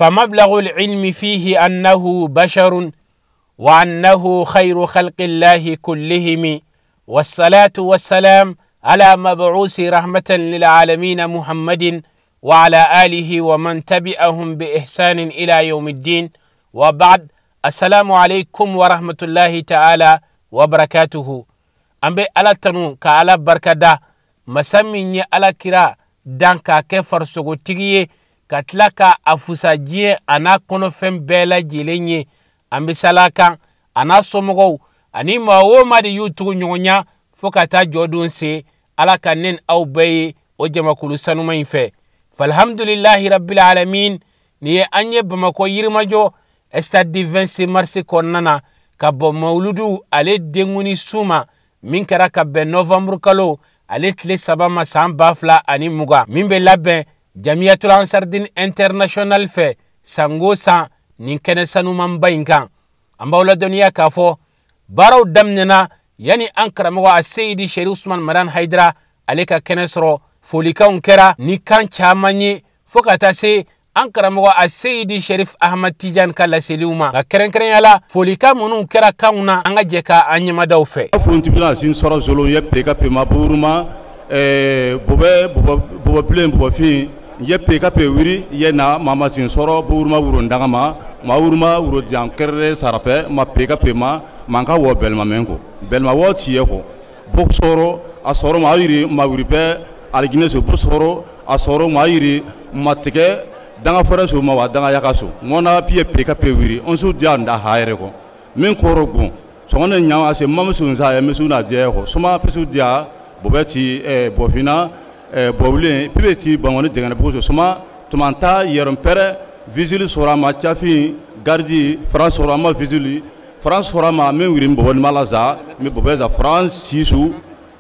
فمبلغ العلم فيه أنه بشر وأنه خير خلق الله كلهم، والصلاة والسلام على مبعوث رحمة للعالمين محمد وعلى آله ومن تبعهم بإحسان إلى يوم الدين، وبعد. السلام عليكم ورحمة الله تعالى وبركاته. أمبي على تنو كعلى بركة مسمي على كرا دان ka kɛ farisogotigi ye ka tila ka a fusa diɲɛ a n'a kɔnɔfɛn bɛɛ lajɛlen ye. An bɛ sala kan a n'a somɔgɔw ani maa o maa de y'u tugu ɲɔgɔn ɲa fo ka taa jɔ don se. Ala ka ne ni aw bɛɛ ye o jamakulu sanuma in fɛ. Falhamdulilahi rabbil alamin. Nin ye an ye Bamakɔ Yirimajɔ stade du 26 mars kɔnɔna na ka bɔ mawuludu ale denkuni su ma min kɛra ka bɛn novembre kalo ale tile 3 ma san 2020, min bɛ labɛn Jamiyatul Ansardin International fɛ sango san nin kɛnɛ sanumanba in kan. An b'aw ladɔnniya k'a fɔ baaraw daminɛna yanni an karamɔgɔ a Seyidi Sherif Usman Madani Hayidara ale ka kɛnɛ sɔrɔ. Folikanw kɛra ni kan caman ye fo ka taa se an karamɔgɔ a Seyidi Sherif Ahmad Tijan ka laseliw ma. Nka kɛrɛnkɛrɛnya la folikan minnu kɛra kanw na, an ka jɛ ka an ɲɛmadaw fɛ. Funti sin sɔrɔ zolo ye peka pe ma buruma bobɛ bobɛ bilen bobɛ ye peka pe wiri ye na mama sin sɔrɔ buruma wuro ndanga ma ma wuruma wuro jan kɛrɛ sarapɛ ma peka pe ma manka wɔ bɛlma men ko bɛlma wɔ tiye ko bok sɔrɔ a sɔrɔ ma yiri ma wuri pɛ aligine so bok sɔrɔ a sɔrɔ ma yiri ma tigɛ danga fɔrɛ so ma wa danga yaka so ŋɔna piye peka pe wiri on su diya nda ha yɛrɛ ko min kɔrɔ gun sɔngɔne ɲa ase mamusu nsa ye misu na jɛ ko suma pisu diya bobɛ ti bɔfina bɔwulen pibe ti bangoni jɛngɛnɛ bugu so suma tumanta yɛrɛn pɛrɛ visili sɔrɔ a ma cafin gardi France sɔrɔ a ma visili France sɔrɔ a ma min wiri bɔbɔ ni ma la za mi bɔbɛ za France sisu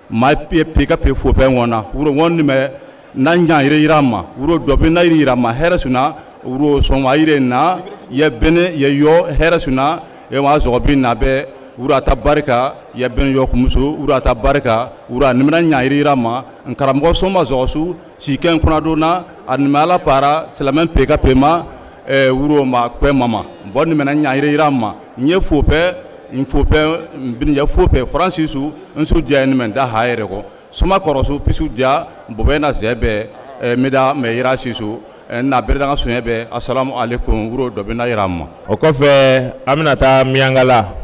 ma piye peka pe fo pɛ ŋɔna wuro ŋɔni mɛ na ɲa yɛrɛ yira ma wuro dɔ bɛ na yiri yira ma hɛrɛ suna wuro sɔn yiri na yɛ bene yɛ yɔ hɛrɛ suna yɛ ma zɔgɔ bi na bɛ wuro a ta barika yɛ bene yɔ kumuso wuro a ta barika wuro a nimina ɲa yiri yira ma n karamɔgɔ sɔn ma zɔgɔ su si kɛ kunna don na a nimɛ ala para silamɛ peka pe ma wuro ma kpɛ mama bɔn nimina ɲa yiri yira ma n ye fo pɛ n fo pɛ n bin yɛ fo pɛ faransi su n su diya nimɛ da ha yɛrɛ kɔ suma kɔrɔsu pisu diya bɔbɛ na zɛ bɛ mida mɛ yira sisu na bere danga suɲɛ bɛ. Asalamu alaikum wuro dɔ bɛ na yira ma. O kɔfɛ an bɛna taa Miyankala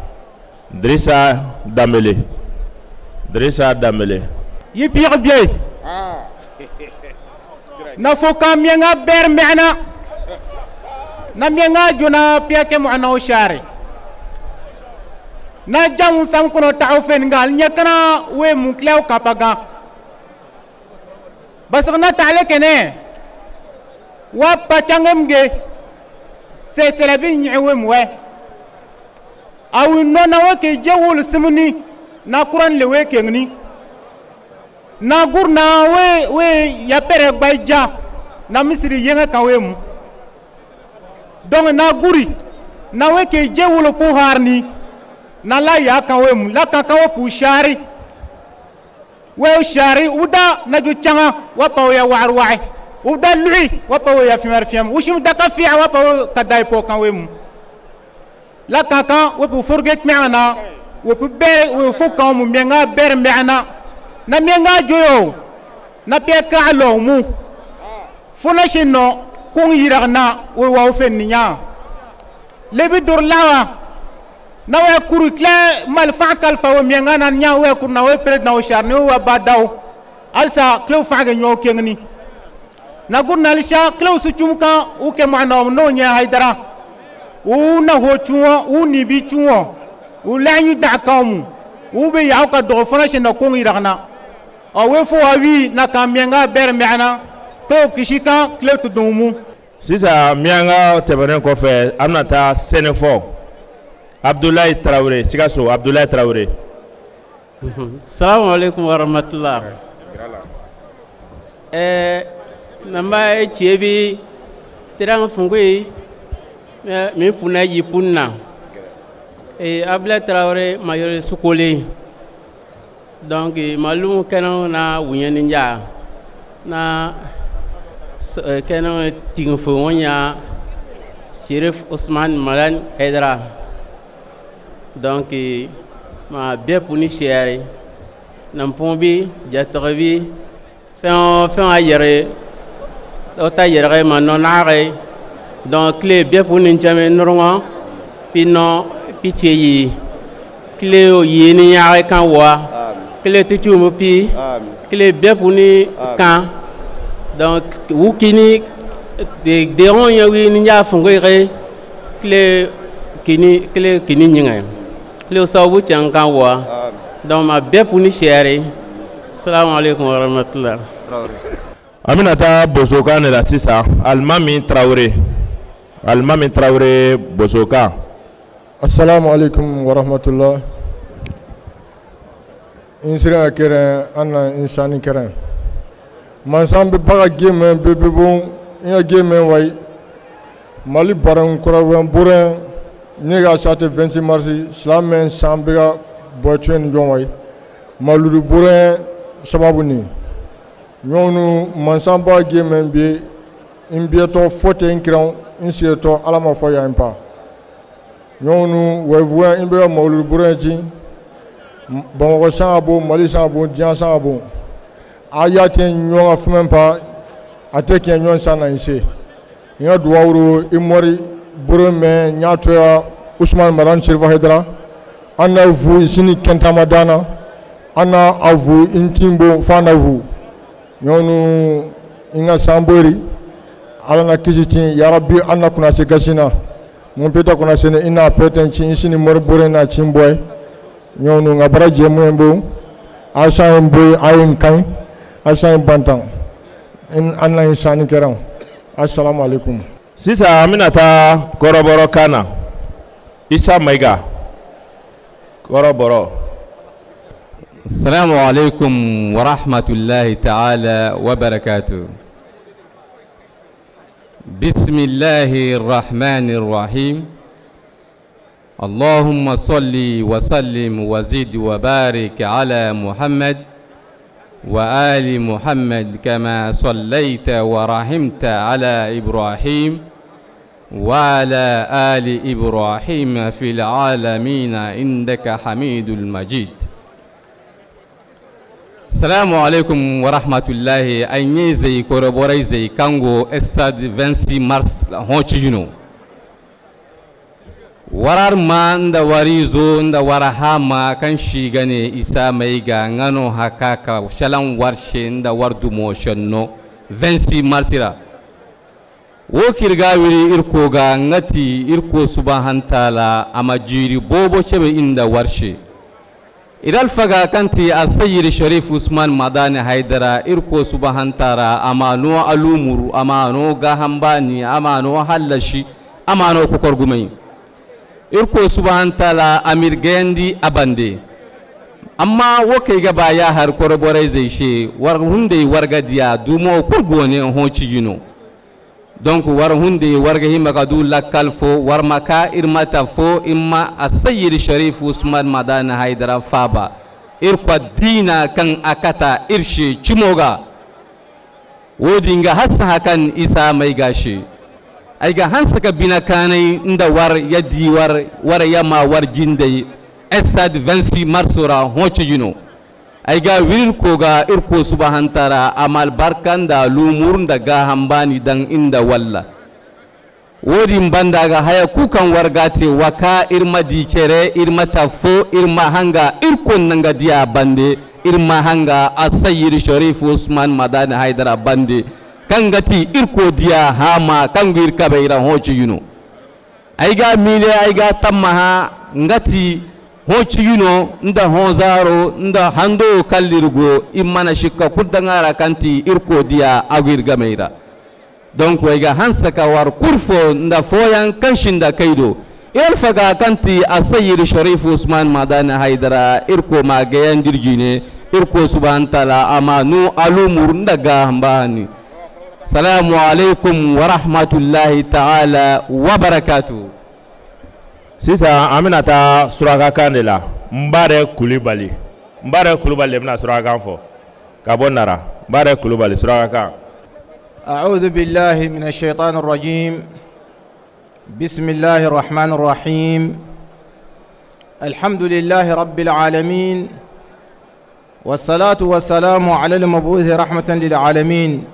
Dirisa Danbele. Dirisa Danbele. Yi piyag biye na fo ka miyanka bɛr mɛna na miyanka jona piya kɛ mɔgɔ o sari na jamu sam kono taxaw fen ngal ñakana we mu klew kapaga basag na taale kene wa pacangem ge sesele bi ñewe muwe aw nona we ke jewul simni na kuran le we kengni na gurna we we ya pere bayja na misri yenga ka we mu donc na guri na we ke jewul ko harni na la ya kan we mu la kan kan wo pu shari we shari uda na ju changa wa pa ya war wae uda lui wa pa ya fimer fiam ushim da ka fi wa pa ka dai po kan we mu la kan kan we pu forget meana we pu be we fu kan mu menga ber meana na menga joyo na pe ka lo mu funa shinno kun yiragna we wa fen ninya lebi dur lawa na we kuru kle mal fa kal fa we mienga na nya we kur na we pred na o sharni we badaw alsa kle fa ga nyo kengni na gur na lisha kle su chumka u ke ma no no nya haidara u na ho chuo u ni bi chuo u la nyu da ka mu u be ya ka do fana shin na kong iragna o we fo awi na ka mienga ber meana to kishika kle to dumu. Sisan miyanka tɛmɛnen kɔfɛ an bɛna taa Sɛnɛfɔ Abdoulaye Traoré Sikaso. Abdoulaye Traoré. Salamu alaikum warahmatullah. Namba tiebi terang fungui mi funa yipunna. Abdoulaye Traoré mayore sukole. Donc malum keno na wunyeninja na keno tingfo wonya Sirif Ousmane Madani Haidara. Donc ma bɛɛ puni siyɛri nampɔn jatɔgɔ bi fɛn fɛn a yɛrɛ o ta yɛrɛ ma nɔnare. Donc kile bɛɛ puni jame nɔrɔngɔ pi nɔ pi tie yi kile o yi ni yare kan wa kile tutu mo pi kile bɛɛ puni kan. Donc wukini de deron yawi ni ya fungo yere kile kini nyinga kile sababu chan kan wa. Donc ma bɛɛ puni siyɛri. Assalamu alaikum wa rahmatullah. An bɛna taa bosokan de la sisan. Alimami Tarawele, Alimami Tarawele bosokan. Assalamu alaikum wa rahmatullah. In sira kɛrɛn an na insani kɛrɛn. Mansan bɛ baga gɛmɛ bɛ bɔ n ka gɛmɛ wayi. Mali baran kɔrɔwɛn boren ne ka sate 26 mars silamɛ san bɛ ka bɔ tiɲɛ ni jɔn wayi. Maluru boren sababu ni. Ɲɔgɔn mansan ba gɛmɛ bɛ n biyɛtɔ fɔ tɛ n kɛrɛn n sigiyɛtɔ ala ma fɔ yan pa. Ɲɔgɔn wɛvuwɛn n bɛ ka maluru boren ci. Bamakɔ san ka bon, Mali san ka bon, diɲɛ san ka bon. A y'a tɛ ɲɔgɔn ka fɛn pa a tɛ kɛ ɲɔgɔn san na n se. N ka duwawuru i mɔri boro mɛn n y'a to ya Ousmane Madani Chérif Haidara. An na vu sini kɛntama dan na. An na a vu n tin bon f'an na vu. Ɲɔgɔn n ka san bori ala na kisi tin yarabi an na kunna se gasi na. Mun peta kunna se ni i n'a pɛtɛn ci n sini mɔri boro na ci n bɔ ye. Ɲɔgɔn n ka bara jɛ mun ye bon. A san ye n boye a ye n kan a san ye bantan. An na ye sanni kɛra. Assalamu alaikum. Sisan an bɛna taa kɔrɔbɔrɔkan na. Isa Mayiga kɔrɔbɔrɔ. Assalamu alaikum wa rahmatullahi ta'ala wa barakatuh. Bismillahir rahmanir rahim. Allahumma salli wa sallim wa zid wa barik ala Muhammad wa ali Muhammad kama sallaita wa rahimta ala Ibrahim wa ala ali Ibrahim fil alamin indaka hamidul majid. Assalamu alaikum wa rahmatullahi. An ye zai koroborai zai kango stade 26 mars honchijino. Warar ma nda warizo nda warahama kan shi gane Isa Mayiga ngano hakaka shalan warshe nda wardumo shanno 26 marsira. Wo kirga wiri irko ga ngati irko subhantala amajiri bobo chebe inda warshe. Iral faga kanti asayir Sharif Usman Madani Haidara irko subhantara amano alumuru amano gahambani amano halashi amano kukorgumai. Irko subhantala amir gendi abande. Amma woke gaba ya har koroborai zai she war hunde wargadiya dumo kurgone honci jino. Donc war hunde warga himma kadu lakkal fo war maka irmata fo imma asayir Sharif Usman Madani Haidara faba. Irko dina kan akata irshe chimoga. Wodinga hassa hakan Isa Mayiga shi. Aiga hansaka bina kanai inda war yadi war war yama war jindai esad 26 marsora honchijino. Aiga wirir koga irko subhantara amal barkanda lumur da ga hambani dan inda walla. Wodin banda ga haya kukan wargate waka irma dicere irma tafo irma hanga irkon nanga diya bande irma hanga asayir Sharif Usman Madani Haidara bande. Kangati irko diya hama kangu irka bayira hoci yuno. Aiga mile aiga tamaha ngati hoci yuno nda honzaro nda hando kallirgo imana shikka kudangara kanti irko diya agir gameira. Donc aiga hansaka war kurfo nda foyan kanshinda kaido. Irfaga kanti asayir Sharif Usman Madani Haidara irko magayan dirjine irko subhantala amanu alumur ndaga hambani. Salamu alaikum wa rahmatullahi ta'ala wa barakatuh. Sisan an bɛna taa surakakan de la. Nbarɛ Kulibali, Nbarɛ Kulibali de bɛna surakakan fɔ ka bɔ Nara. Nbarɛ Kulibali surakakan. أعوذ بالله من الشيطان الرجيم. بسم الله الرحمن الرحيم. الحمد لله رب العالمين، والصلاة والسلام على المبعوث رحمة للعالمين،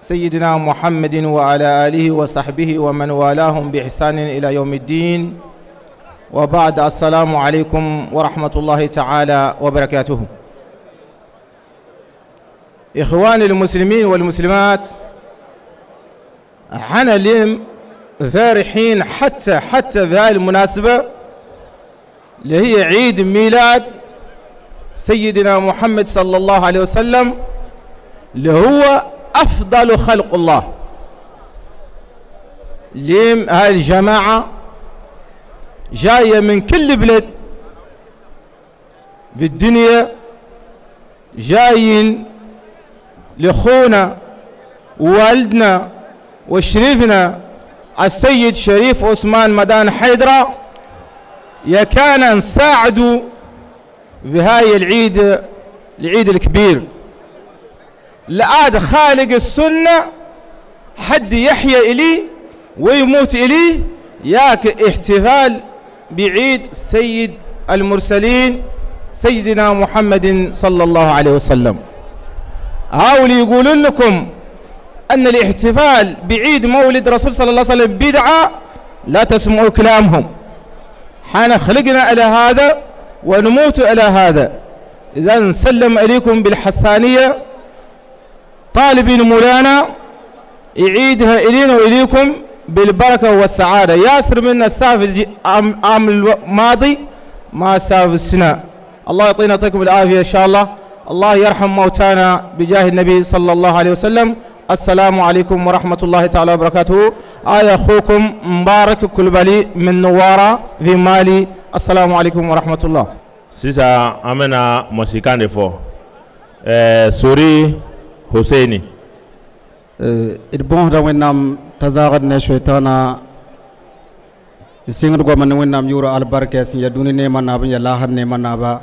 سيدنا محمد وعلى آله وصحبه ومن والاهم بإحسان إلى يوم الدين. وبعد، السلام عليكم ورحمة الله تعالى وبركاته. إخواني المسلمين والمسلمات، حنا اليوم فرحين حتى في هذه المناسبة اللي هي عيد ميلاد سيدنا محمد صلى الله عليه وسلم، اللي هو أفضل خلق الله. اليوم هذه الجماعة جاية من كل بلد في الدنيا، جايين لأخونا ووالدنا وشريفنا السيد شريف عثمان مدان حيدرة، يا كان نساعدوا في هاي العيد، العيد الكبير. لآد خالق السنة حد يحيى إلي ويموت إلي، ياك احتفال بعيد سيد المرسلين سيدنا محمد صلى الله عليه وسلم. هاولي يقولون لكم أن الاحتفال بعيد مولد رسول صلى الله عليه وسلم بدعة، لا تسمعوا كلامهم. حنا خلقنا على هذا ونموت على هذا. إذا نسلم عليكم بالحسانية، طالبين مولانا يعيدها إلينا وإليكم بالبركة والسعادة. ياسر منا الساف العام الماضي ما ساف السنة. الله يعطينا يعطيكم العافية إن شاء الله. الله يرحم موتانا بجاه النبي صلى الله عليه وسلم. السلام عليكم ورحمة الله تعالى وبركاته. آية أخوكم مبارك كلبالي من نوارة في مالي. السلام عليكم ورحمة الله. Sisan an bɛna mɔsikan de fɔ Sori Hosseini. D bõosda Wẽnnaam t'a zaagd ne soetãna n sɩngd goama ne Wẽnnaam yʋʋra albarka sẽn yaa dũni neemã naab n yaa laasr neemã naaba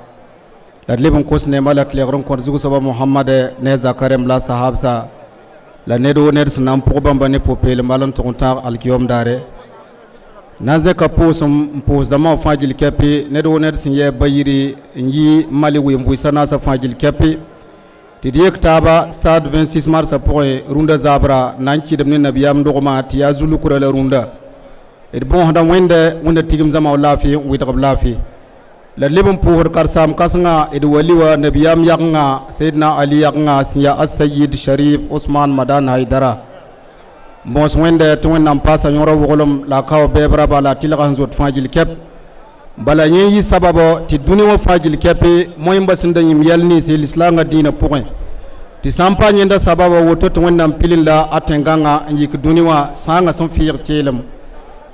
la d leb n kos neemã la tɩ lɛgr n kõt zug-soaba Mohamad ne zakarem la sahabsa la ned woo ned sẽn na n pʋg bãmba ne pʋ-peelem bal n tʋg n tãag alkiyom daare na n zẽka pʋʋsem n pʋʋs zãma fãa gil kɛpɩ ned woo ned sẽn yɛɛ ba yiri n yi Mali ween-vʋɩsã naasã fãa gil kɛpɩ tɩ d yek taaba saad 26 marsã pʋgẽ rũndã zaabra na n kɩdem ne nabiyaam dogmã tɩ yaa zulukra la rũndã d bõosda wẽnde wẽnda tigim zãma w laafɩ n wɩdg b laafɩ la d leb n pʋʋsd karsaam kãsengã d wali wa nabiyaam yagengã Seydna Ali yagengã sẽn yaa Asayid Sharif Osman Madan Haidara bõos wẽnde tɩ Wẽnnaam paasa yõora woglem la a kao bɛɛb raba la a tɩlga sẽn zot fãa gil kɛp bala yẽ yɩ sababɔ tɩ dũni wã fãa gil kɛpɩ moẽmba sẽn da yĩm yɛl ninsi lislaangã dĩinã pʋgẽ tɩ sã n pa yẽnda sababa woto tɩ Wẽnnaam pilin la a tẽn-gãngã n yik dũni wã sãangã sẽn fɩɩg keelem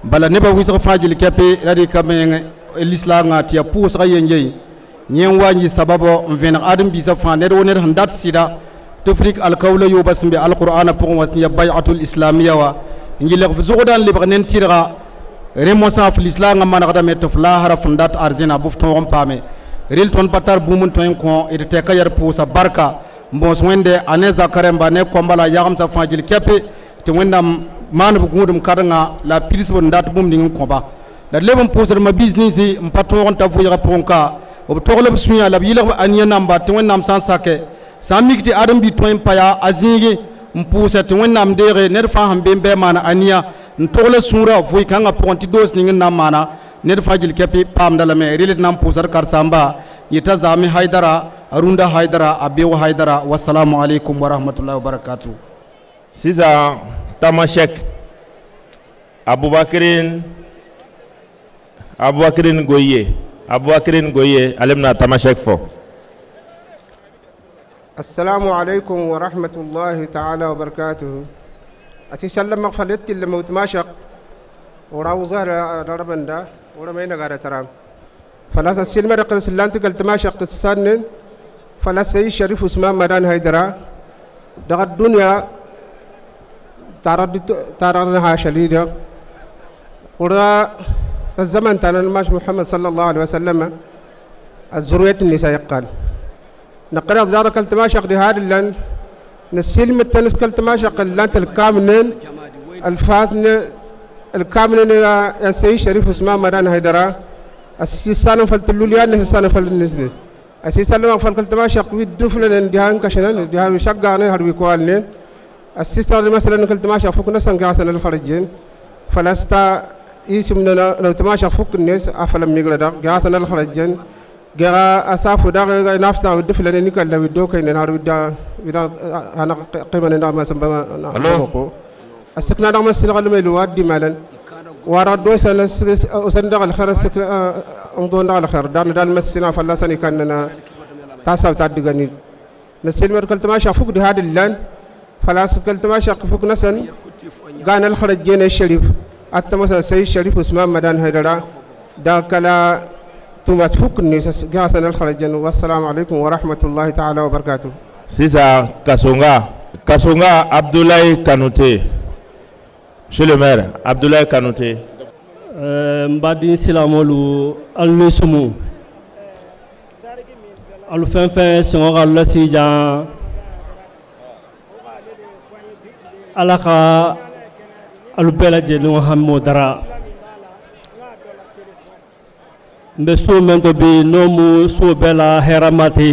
bala nebã wɩsg fãa gil kɛpɩ ra dɩka meng lislaangã tɩ yaa pʋʋsga yen-ye yẽ n wa n yɩ sababɔ n vẽneg ãdem-biisã fãa ned wo ned sẽn dat sɩda tɩ f rɩk alkaoola yooba sẽn be alqur'ana pʋgẽ wã sẽn yaa bayatul islamia wã n yɩlg f zʋgdã n lebg nen-tɩrga rẽ mosã f lislaangã manegdame tɩ f laasra f n dat arzẽna bɩ f tõog n paame rel tõnd pa tar bũmb n tõe n kõ d tɛka yaa d pʋʋsa barka n bõos Wẽnde a ne zaka rẽmba ne koamba la a yagemsã fãa gil kɛpɩ tɩ Wẽnnaam maan b gũudem kãdengã la a pidsb n dat bũmb ning n kõba la d leb n pʋʋsd ma-biis ninsi n pa tõog n ta vʋɩgã pʋgẽ ka b togl b sũyã la b yɩlg b ania namba tɩ Wẽnnaam sã n sake sã n mik tɩ ãdem-bi tõe n pa yaa a zĩige n pʋʋsa tɩ Wẽnnaam deege ned fãa sẽn be n bɩ maana ania n togl sũurã vʋɩ-kãngã pʋgẽ tɩ doos ning n na n maana ned fãa gil kɛpɩ paamda lame rel d na n pʋʋsd karen-saamba yeta Zaami Haidara a rũndã Haidara a beoog Haidara. Wasalamu alaikum wa rahmatullahi wa barakatuh. Sisan Tamashek Aboubakirin Goye Aboubakirin Goye ale bɛna Tamashek fɔ. السلام عليكم ورحمة الله تعالى وبركاته. أسي سلم مغفلت اللي موتماشق وراو ظهر ربندا ورمينا غارة ترام فلاس السلمة رقل سلانتك التماشق السنن فلاس سي شريف عثمان مدان هيدرا دغ الدنيا تعرضها شديدة ورا الزمن تاع الماش محمد صلى الله عليه وسلم الزروية النساء قال نقرأ ذلك التماشق لهذا لأن نسلم التنس كالتماشق لأن تلقامن الفاتن الكامل السيد شريف عثمان مدان هيدرا السيسان فلتلوليان السيسان فلنسنس السيسان لما فلتماشى قوي دفلن دهان كشنن دهان شقان هروي كوالن السيسان مثلا كلتماشى فوق نسان قاسن الخرجين فلستا يسمنا لو تماشى فوق الناس أفلم يقلدا قاسن الخرجين جرا أسافو دار نافتا ودفلن نيكال لو دوكين نهار ودا ودا أنا قيمة نعم سبما السكنة نعم السنغال ميلواد دي مالا وردوا سنة سندق الخير السكنة انظر على الخير دار دار مسنا فلا سنة كاننا تاسع تعدقني نسيل مركل تماشى فوق هذا اللان فلا سكل تماشى فوق نسن كان الخرجين الشريف التمس السيد الشريف عثمان مدان هيدرا داكلا توماس فوق الناس جاسنا الخرجين والسلام عليكم ورحمة الله تعالى وبركاته. سيسا كاسونغا كاسونغا عبد الله كانوتي. Monsieur le maire, Abdoulaye Kanouté. Mbadi silamolu alnusumu alu fɛn fɛn sɔngɔ ka lasi jan ala ka alu bɛɛ lajɛlen hami dara n bɛ so min to bi n'o mu so bɛɛ la hɛrɛma tɛ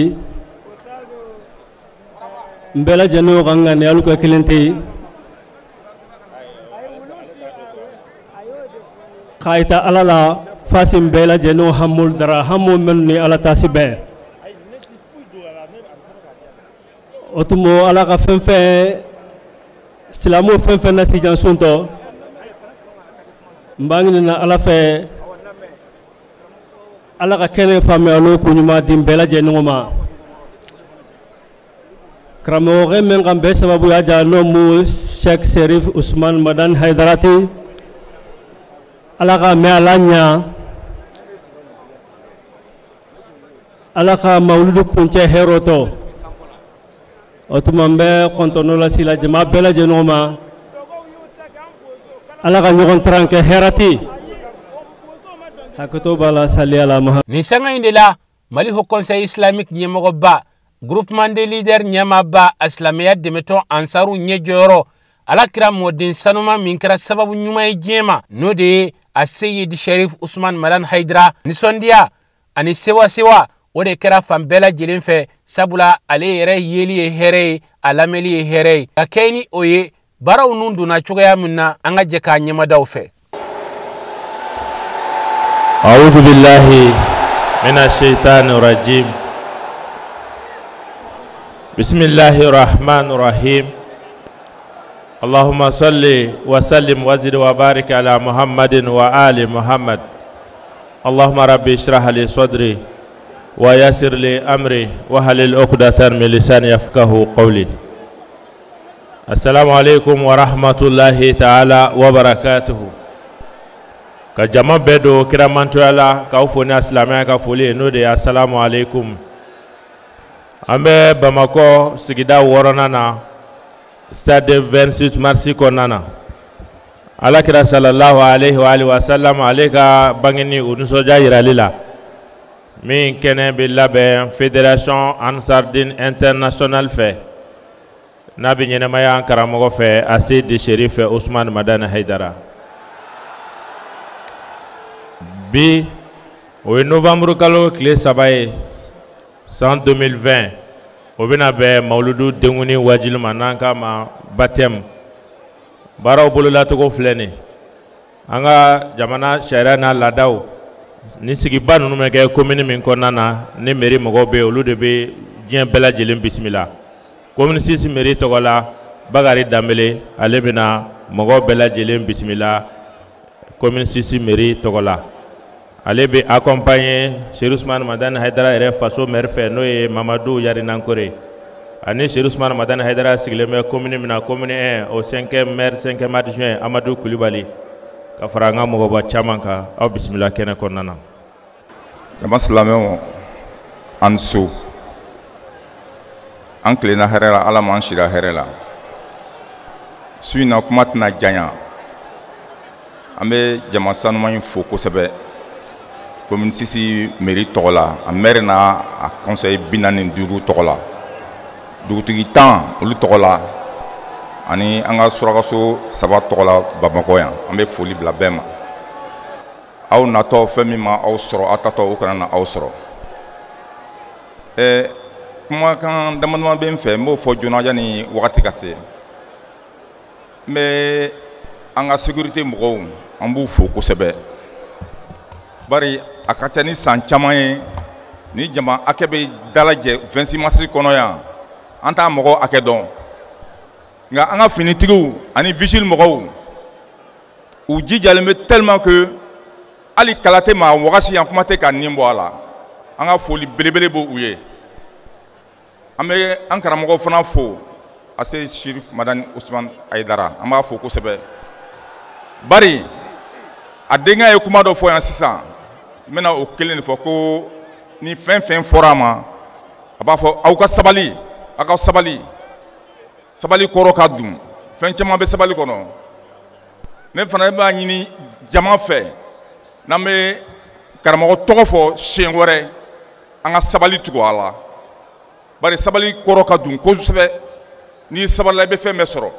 n bɛɛ lajɛlen ka ŋaniya alu kɛ kelen tɛ k'a ala la fasin bɛɛ lajɛlen hamul dara hamu minnu ni ala taasi bɛɛ o tuma ala ka fɛn fɛn silamɛw fɛn fɛn na sijan sun tɔ n b'a ɲini ala fɛ ala ka kɛnɛ faamuya n'o ko ɲuman di bɛɛ lajɛlen ma karamɔgɔkɛ min kan bɛɛ sababu y'a ja n'o mu Cheikh Serif Ousmane Madani Haidara ti ala ka mɛn ala ɲa ala ka mawuludu kuncɛ hɛrɛ tɔ o tuma n bɛ kɔntɔnɔ lasi la jama bɛɛ lajɛlen ma ala ka ɲɔgɔn taran kɛ hɛrɛ ti hakɛto b'a la sali ala ma. Nin sanga in de la Mali Haut Conseil islamique ɲɛmɔgɔba groupement des leaders ɲɛmaaba a silamɛya dɛmɛtɔn ansaru ɲɛjɔyɔrɔ ala kira mɔden sanuma min kɛra sababu ɲuman ye diɲɛ ma n'o de ye a Seyidi Sherif Ousmane Madani Haidara nisɔndiya ani sewa sewa o de kɛra fan bɛɛ lajɛlen fɛ sabula ale yɛrɛ yeli ye hɛrɛ ye a lamɛnli ye hɛrɛ ye ka kɛ ni o ye baaraw nun donna cogoya min na an ka jɛ k'a ɲɛmadaw fɛ. A'udhu billahi minash shaitani rajim. Bismillahir rahmanir rahim. اللهم صل وسلم وزد وبارك على محمد وآل محمد. اللهم ربي اشرح لي صدري ويسر لي أمري واحلل عقدة من لساني يفقهوا قولي. السلام عليكم ورحمة الله تعالى وبركاته. Ka jama bɛɛ don kiramantoya la k'aw fo ni silamɛya ka foli ye n'o de ye asalamu aleykum. An bɛ Bamakɔ sigida 6nan na stade 26 mars kɔnɔna na alakira sallallahu alaihi wa alihi wa sallam ale ka bangeni o nisɔndiya yirali la min kɛnɛ bɛ labɛn fédération Ansardine internationale fɛ n'a bɛ ɲɛnɛmaya an karamɔgɔ fɛ Aseyidi Serif Ousmane Madani Haidara. Bi o ye novembre kalo tile 3 ye san 2020 o bɛna bɛn mawuludu denkuni wajuli ma n'an k'a ma baptême. Baaraw bololacogo filɛ nin an ka jamana sariya n'a laadaw ni sigiba ninnu bɛ kɛ commune min kɔnɔna na ni mairie mɔgɔw bɛ yen olu de bɛ diɲɛ bɛɛ lajɛlen bisimila. Commune 6 mairie tɔgɔ la Bakari Danbele ale bɛna mɔgɔw bɛɛ lajɛlen bisimila commune 6 mairie tɔgɔ la. Ale bɛ accompagner Chérif Ousmane Madani Haidara yɛrɛ faso maire fɛ n'o ye Mamadu Yarinankore ani Chérif Ousmane Madani Haidara sigilen bɛ commune min na commune 1 o 5e maire 5e adjoint Amadou Kulibali ka fara an ka mɔgɔba caman kan aw bisimila kɛnɛ kɔnɔna na. Jama silamɛw an ni so an tilenna hɛrɛ la Ala m'an sira hɛrɛ la su in na kuma tɛna janya an bɛ jama sanuman in fo kosɛbɛ. Commune 6 mairie tɔgɔ la a maire n'a a conseil 45 tɔgɔ la dugutigi 10 olu tɔgɔ la Ani an ka surakaso 3 tɔgɔ la Bamakɔ yan, an bɛ foli bila bɛɛ ma. Aw natɔ fɛn min ma aw sɔrɔ, aw tatɔ o kana na aw sɔrɔ. Kumakan dama dama bɛ n fɛ, n b'o fɔ joona yanni wagati ka se. N bɛ an ka sécurité mɔgɔw, an b'u fo kosɛbɛ. Bari a ka ca ni san caman ye ni jama hakɛ bɛ dalajɛ 26 mars kɔnɔ yan, an t'a mɔgɔ hakɛ dɔn. Nka an ka finitigiw ani vigile mɔgɔw, u jijalen bɛ tellement que hali kala tɛ maa wagasi yan, kuma tɛ ka nin bɔ a la. An ka foli belebele b'u ye. An bɛ an karamɔgɔ fana fo, Ase Chérif Madani Ousmane Haïdara, an b'a fo kosɛbɛ. Bari a denkɛ ye kuma dɔ fɔ yan sisan, n bɛna o kelen de fɔ, ko ni fɛn fɛn fɔra a ma, a b'a fɔ aw ka sabali, aw ka sabali. Sabali kɔrɔ ka dun, fɛn caman bɛ sabali kɔnɔ. Ne fana b'a ɲini jama fɛ, n'an bɛ karamɔgɔ tɔgɔ fɔ siɲɛ wɛrɛ, an ka sabali tugu a la. Bari sabali kɔrɔ ka dun kosɛbɛ. N'i sabalila i bɛ fɛn bɛɛ sɔrɔ.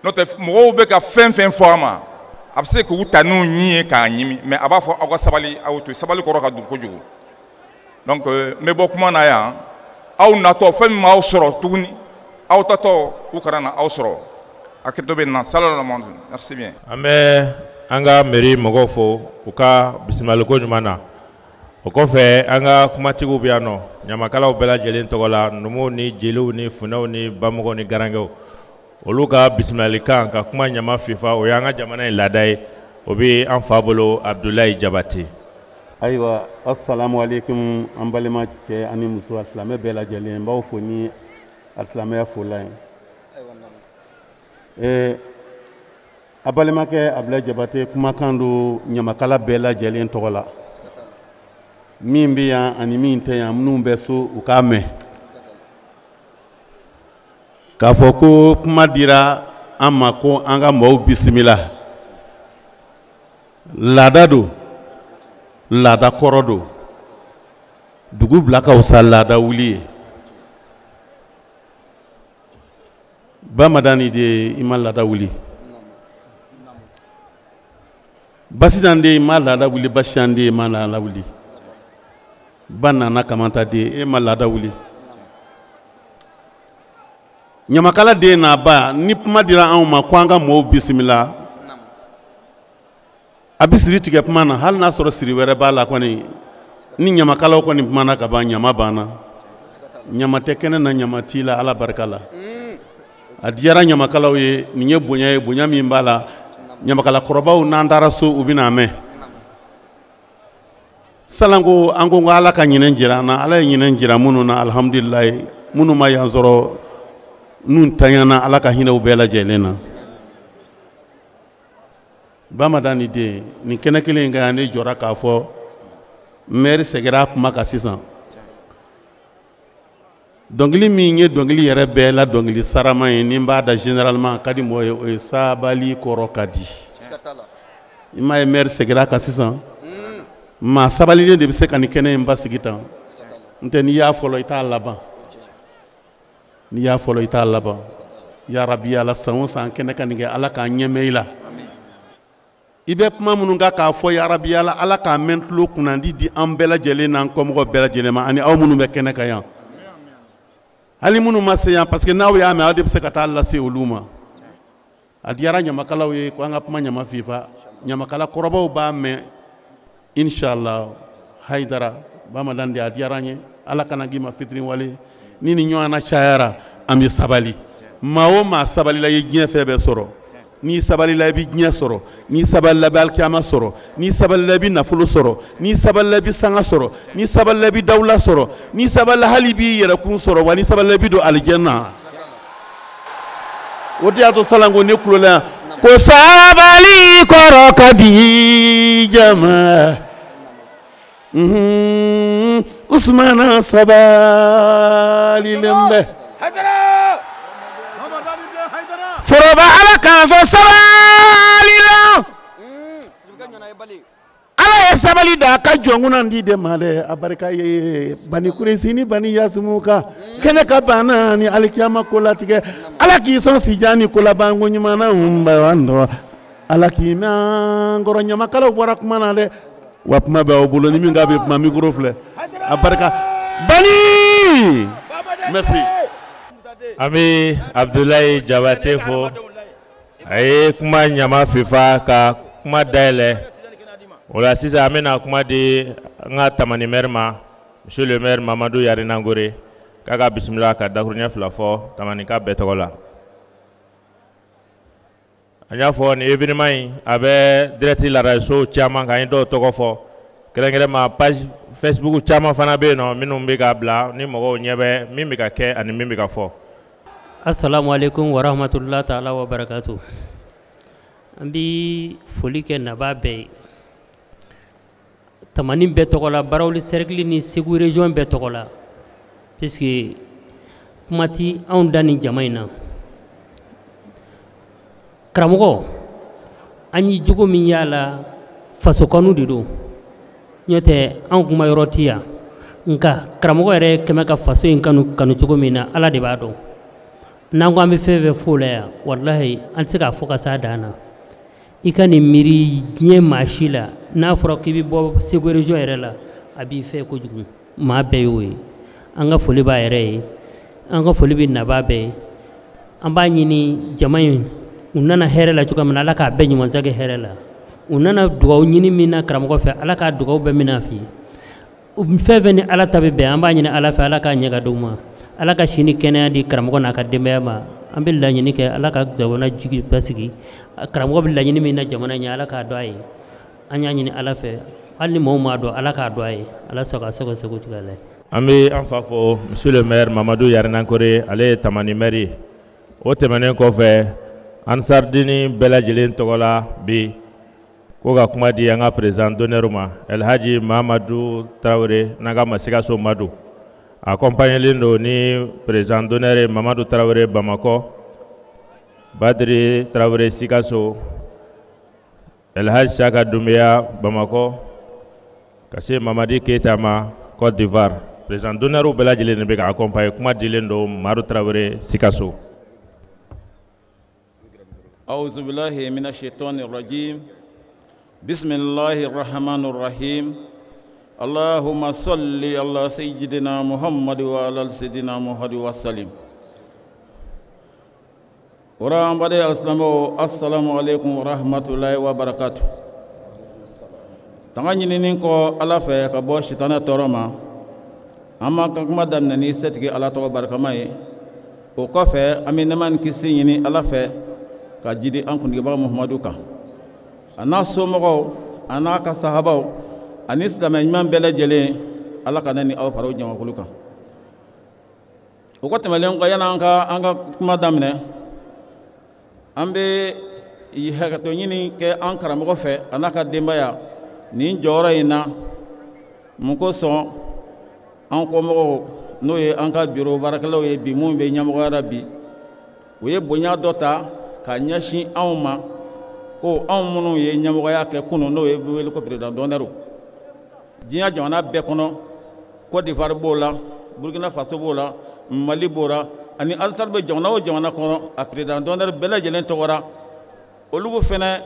N'o tɛ mɔgɔw bɛ ka fɛn fɛn fɔ a ma, a bɛ se k'u ta n'u ɲin ye k'a ɲimi, mais a b'a fɔ aw ka sabali, aw to sabali kɔrɔ ka dun kojugu. Donc n bɛ bɔ kuma na yan, aw natɔ fɛn min m'aw sɔrɔ tuguni, aw tatɔ u kana na aw sɔrɔ. Hakɛto bɛ nin na. Salamu aleykum. Merci bien. An bɛ an ka mairie mɔgɔw fo u ka bisimilaliko ɲuman na. O kɔfɛ an ka kumatigiw bɛ yan nɔ, ɲamakalaw bɛɛ lajɛlen tɔgɔ la, numuw ni jeliw ni funɛw ni bamɔgɔw ni garankɛw, olu ka bisimilalikan ka kuma ɲama fifa, o y'an ka jamana in laada ye, o bɛ an fa bolo Abdoulaye Jabate. Ayiwa, assalamu alaikum, an balima cɛ ani muso, alisilamɛ bɛɛ lajɛlen, n b'aw fo ni alisilamɛya fola ye. A balimakɛ Abdoulaye Jabate kumakan don ɲamakala bɛɛ lajɛlen tɔgɔ la. Min bɛ yan ani min tɛ yan, minnu bɛ so u k'a mɛn k'a fɔ ko kuma dira an ma ko an ka maaw bisimila. Laada don, laada kɔrɔ don, dugu bila ka fisa laada wuli ye. Bamadani de i ma laada wuli, Basitan de i ma laada wuli, Basitan de i ma laada wuli, ba nana kamanta de e ma laada wuli. Ɲamakala den n'a ba, ni kuma dira anw ma ko an ka mɔɔw bisimila, a bɛ siri tigɛ kuma na, hali n'a sɔrɔ siri wɛrɛ b'a la kɔni, ni ɲamakalaw kɔni kumana ka ban, ɲama banna. Ɲama tɛ kɛnɛ na, ɲama t'i la, Ala barika la. A diyara ɲamakalaw ye, nin ye bonya ye, bonya min b'a la, ɲamakalakɔrɔbaw n'an taara so u bɛna mɛn. Salanko an ko Ala ka ɲinɛ jira an na, Ala ye ɲinɛ jira minnu na, alihamudulilayi, minnu ma yan sɔrɔ n'u tanyana, Ala ka hinɛ u bɛɛ lajɛlen na. Bamadani den, nin kɛnɛ kelen in kan yan, ne jɔra k'a fɔ maire seginna a kuma kan sisan. Dɔnkili min ye dɔnkili yɛrɛ bɛɛ la dɔnkili sarama ye, ni n b'a da généralement a ka di mɔgɔ ye, o ye sabali kɔrɔ ka di. I m'a ye maire seginna a kan sisan. Maa sabalilen de bɛ se ka nin kɛnɛ in basigi tan. N tɛ n'i y'a fɔlɔ i t'a laban. N'i y'a fɔlɔ i t'a laban. Yarabi Ala, san o san kɛnɛ ka nin kɛ, Ala k'an ɲɛmɛ i la. I bɛ kuma minnu kan k'a fɔ, yarabi Ala, Ala k'a mɛn tulo kunnandi di an bɛɛ lajɛlen n'an kɔmɔgɔw bɛɛ lajɛlen ma, ani aw minnu bɛ kɛnɛ kan yan. Hali minnu ma se yan, parce que n'aw y'a mɛn, aw de bɛ se ka taa lase olu ma. A diyara ɲamakalaw ye ko an ka kuma ɲama fifa. Ɲamakala kɔrɔbaw b'a mɛn, inshallah. Haidara Bamadan de, a diyara an ye. Ala kana k'i ma fitiri wale. Ni ni ɲɔgɔn na cayara, an bɛ sabali. Maa o maa sabalila, i ye diɲɛ fɛn bɛɛ sɔrɔ. N'i sabalila i bɛ diɲɛ sɔrɔ, n'i sabalila i bɛ alikiyama sɔrɔ, n'i sabalila i bɛ nafolo sɔrɔ, n'i sabalila i bɛ sanga sɔrɔ, n'i sabalila i bɛ dawula sɔrɔ, n'i sabalila hali i b'i yɛrɛkun sɔrɔ, wa n'i sabalila i bɛ don alijana. O de y'a to salanko ne kulo la yan ko sabali kɔrɔ ka di jama. Usumana sabalilen bɛ. Foroba Ala k'an sɔn sabali la. Ala ye sabali d'a ka jɔnkuna di de ma dɛ a barika ye bani kuresi ni bani yasimu ka kɛnɛ ka banna ni alikiyama ko latigɛ ala k'i sɔn sijan ni kolabanko ɲuman na nba ala k'i mɛn kɔrɔ ɲamakalaw bɔra kuma na dɛ wa kuma bɛ aw bolo ni min k'a bɛ kuma micro filɛ a barika bani merci. An bɛ Abudulayi Jabate fo a ye kuma ɲama fifa ka kuma dayɛlɛ o la sisan an bɛna kuma di an ka Tamani maire ma monsieur le maire Mamadu Yarinangore k'a ka bisimila ka dakuruɲɛ fila fɔ Tamanika bɛɛ tɔgɔ la. An y'a fɔ nin événement in a bɛ direct la radio caman kan an ye dɔw tɔgɔ fɔ kɛrɛnkɛrɛnma page Facebook caman fana bɛ yen nɔ minnu bɛ ka bila ni mɔgɔw ɲɛ bɛ min bɛ ka kɛ ani min bɛ ka fɔ. Assalamu alaikum wa rahmatullahi ta'ala wa barakatuh. An bi foli kɛ nabaa bɛɛ ye. Tamani bɛɛ tɔgɔ la, Barawuli cercle ni Segu région bɛɛ tɔgɔ la. Puisque kuma ti anw da ni jama in na. Karamɔgɔ, an ye jogo min y'a la, fasokanu de don. N'o tɛ anw kuma yɔrɔ ti yan. Nka karamɔgɔ yɛrɛ kɛmɛ ka faso in kanu cogo min na, Ala de b'a dɔn. N'an ko an bɛ fɛn fɛn f'o la yan, walahi an tɛ se k'a fɔ ka s'a dan na. I ka nin miiri diɲɛ maa si la, n'a fɔra k'i bɛ bɔ Segu région yɛrɛ la, a b'i fɛ kojugu. Maa bɛɛ y'o ye. An ka foli b'a yɛrɛ ye, an ka foli bɛ nabaa bɛɛ ye. An b'a ɲini jama in, u nana hɛrɛ la cogoya min na, Ala k'a bɛɛ ɲumansa kɛ hɛrɛ la. U nana dugawu ɲini min na karamɔgɔ fɛ, Ala k'a dugawu bɛɛ minɛ a fɛ yen. Fɛn fɛn ni Ala ta bɛ bɛn, an b'a ɲini Ala fɛ, Ala k'a ɲɛ ka d'u ma. Ala ka si ni kɛnɛya di karamɔgɔ n'a ka denbaya ma. An bɛ laɲini kɛ Ala ka jamana jigi basigi. Karamɔgɔ bɛ laɲini min na jamana ɲɛ, Ala k'a dɔn a ye. An y'a ɲini Ala fɛ, hali ni maaw m'a dɔn, Ala k'a dɔn a ye. Ala sago a sago segu cogoya la. An bɛ an fa fo monsieur le maire Mamadu Yarinankore, ale ye Tamani maire ye. O tɛmɛnen kɔfɛ, Ansardini bɛɛ lajɛlen tɔgɔ la bi ko ka kuma di an ka président d'honneur ma, El Hadji Mamadu Tarawele n'an k'a ma Sikaso Madu. Accompagné don ni président d'honneur ye Mamadu Tarawele Bamakɔ, Badiri Tarawele Sikaso, El Hadji Saka Doumbia Bamakɔ, ka se Mamadi Keita ma Côte d'Ivoire. Président d'honneur bɛɛ lajɛlen de bɛ ka accompagner. Kuma dilen don Madu Tarawele Sikaso. أعوذ بالله من الشيطان الرجيم. بسم الله الرحمن الرحيم. اللهم صل على سيدنا محمد وعلى سيدنا محمد وسلم. ورحمة السلام عليكم ورحمة الله وبركاته. Tanga ɲinini kɔ Ala fɛ ka bɔ sitanɛ tɔɔrɔ ma, an b'an ka kuma daminɛ ni setigi Ala tɔgɔ barikama ye. O kɔfɛ an bɛ nɛɛma ni kisi ɲini Ala fɛ ka jidi an kuntigibaga Muhamadu kan, a n'a somɔgɔw, a n'a ka sahabaw ani silamɛ ɲuman bɛɛ lajɛlen. Ala ka ne ni aw fara o jamakulu kan. O kɔ tɛmɛnen kɔ, yanni an ka kuma daminɛ, an bɛ hakɛto ɲini kɛ an karamɔgɔ fɛ a n'a ka denbaya nin jɔyɔrɔ in na. Mun kosɔn an kɔmɔgɔw, n'o ye an ka biro baarakɛlaw ye bi, mun bɛ ɲɛmɔgɔya la bi, u ye bonya dɔ ta ka ɲɛsin anw ma, ko anw minnu ye ɲɛmɔgɔya kɛ kunun, n'o ye wele ko président d'honneur. Diɲɛ jamana bɛɛ kɔnɔ, Côte d'Ivoire b'o la, Burkina Faso b'o la, Mali b'o la, ani Ansar bɛ jamana o jamana kɔnɔ, a président d'honneur bɛɛ lajɛlen tɔgɔra. Olu fɛnɛ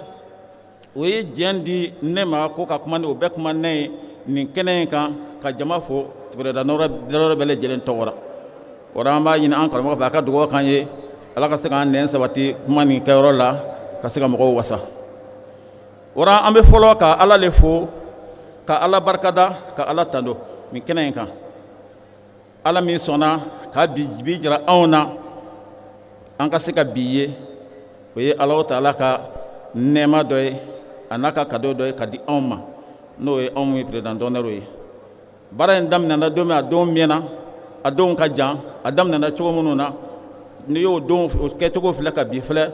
o ye diɲɛ di ne ma ko ka kuma ni o bɛɛ kuma ne ye nin kɛnɛ in kan, ka jama fo président d'honneur bɛɛ lajɛlen tɔgɔra. O la an b'a ɲini an karamɔgɔ fɛ a ka dugawu k'an ye, Ala ka se k'an nɛn sabati kuma nin kɛyɔrɔ la, ka se ka mɔgɔw wasa. O la an bɛ fɔlɔ ka Ala le fo, ka Ala barikada, ka Ala tando nin kɛnɛ in kan. Ala min sɔnna ka bi jira anw na, an ka se ka bi ye, o ye Alahu taala ka nɛɛma dɔ ye, a n'a ka cadeau dɔ ye ka di anw ma, n'o ye anw ye président d'honneur ye. Baara in daminɛna don min, a don mɛnna, a donw ka jan, a daminɛna cogo minnu na, n'i y'o don o kɛcogo filɛ ka bi filɛ,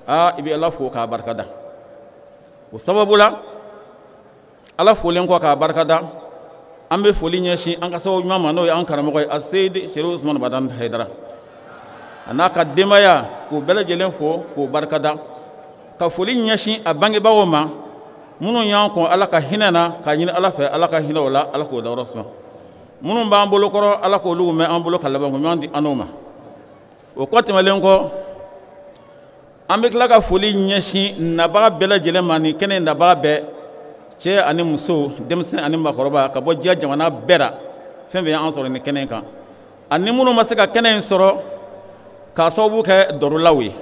aa i bɛ Ala fo k'a barikada. O sababu la, Ala folen kɔ k'a barikada, an bɛ foli ɲɛsin an ka sababu ɲuman ma, n'o ye an karamɔgɔ ye Aseyidi Serifu Usumani Badani Hayidara, a n'a ka denbaya, k'u bɛɛ lajɛlen fo k'u barikada, ka foli ɲɛsin a bangebagaw ma Minnu y'an kɔn Ala ka hinɛ na, k'a ɲini Ala fɛ Ala ka hinɛ o la, Ala k'o dayɔrɔ suma. Minnu b'an bolo kɔrɔ, Ala k'olu mɛn an bolo ka labanko ɲuman di an n'o ma. O kɔ tɛmɛnlen kɔ, an bɛ tila ka foli ɲɛsin nabaga bɛɛ lajɛlen ma, nin kɛnɛ in nabaga bɛɛ, cɛ ani muso, denmisɛn ani maakɔrɔba, ka bɔ diɲɛ jamana bɛɛ la, fɛn fɛn y'an sɔrɔ nin kɛnɛ in kan. Ani minnu ma se ka kɛnɛ in sɔrɔ k'a sababu kɛ dɔrɔlaw ye.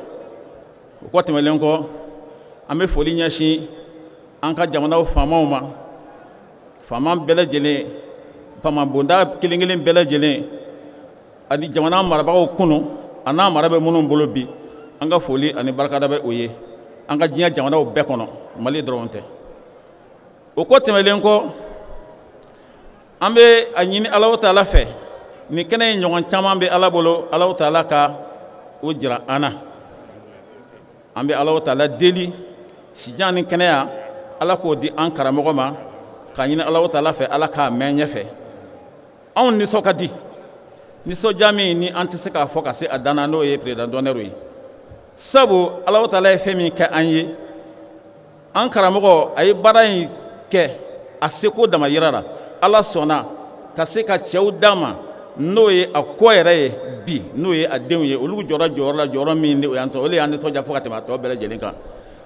O kɔ tɛmɛnlen kɔ, an bɛ foli ɲɛsin an ka jamanaw faamaw ma, faama bɛɛ lajɛlen, faama bonda kelen kelen bɛɛ lajɛlen, ani jamana marabagaw kunun, a n'a mara bɛ minnu bolo bi, an ka foli ani barikada bɛ o ye an ka diɲɛ jamanaw bɛɛ kɔnɔ, Mali dɔrɔn tɛ. O kɔ tɛmɛnlen kɔ, an bɛ a ɲini Alahu taala fɛ, nin kɛnɛ in ɲɔgɔn caman bɛ Ala bolo, Alahu taala ka o jira an na. An bɛ Alahu taala deli sijan ni kɛnɛya, Ala k'o di an karamɔgɔ ma, k'a ɲini Alahu taala fɛ Ala k'a mɛn ɲɛfɛ. Anw nisɔn ka di, nisɔndiya min ni an tɛ se k'a fɔ ka se a dan na, n'o ye président d'honneur ye. Sabu Alahu taala ye fɛn min kɛ an ye, an karamɔgɔ a ye baara in kɛ a seko damayira la, Ala sɔnna ka se ka cɛw d'a ma, n'o ye a kɔ yɛrɛ ye bi, n'o ye a denw ye, olu jɔra jɔyɔrɔ la, jɔyɔrɔ min ni o y'an sɔrɔ, o de y'an nisɔndiya fo ka tɛmɛ a tɔ bɛɛ lajɛlen kan.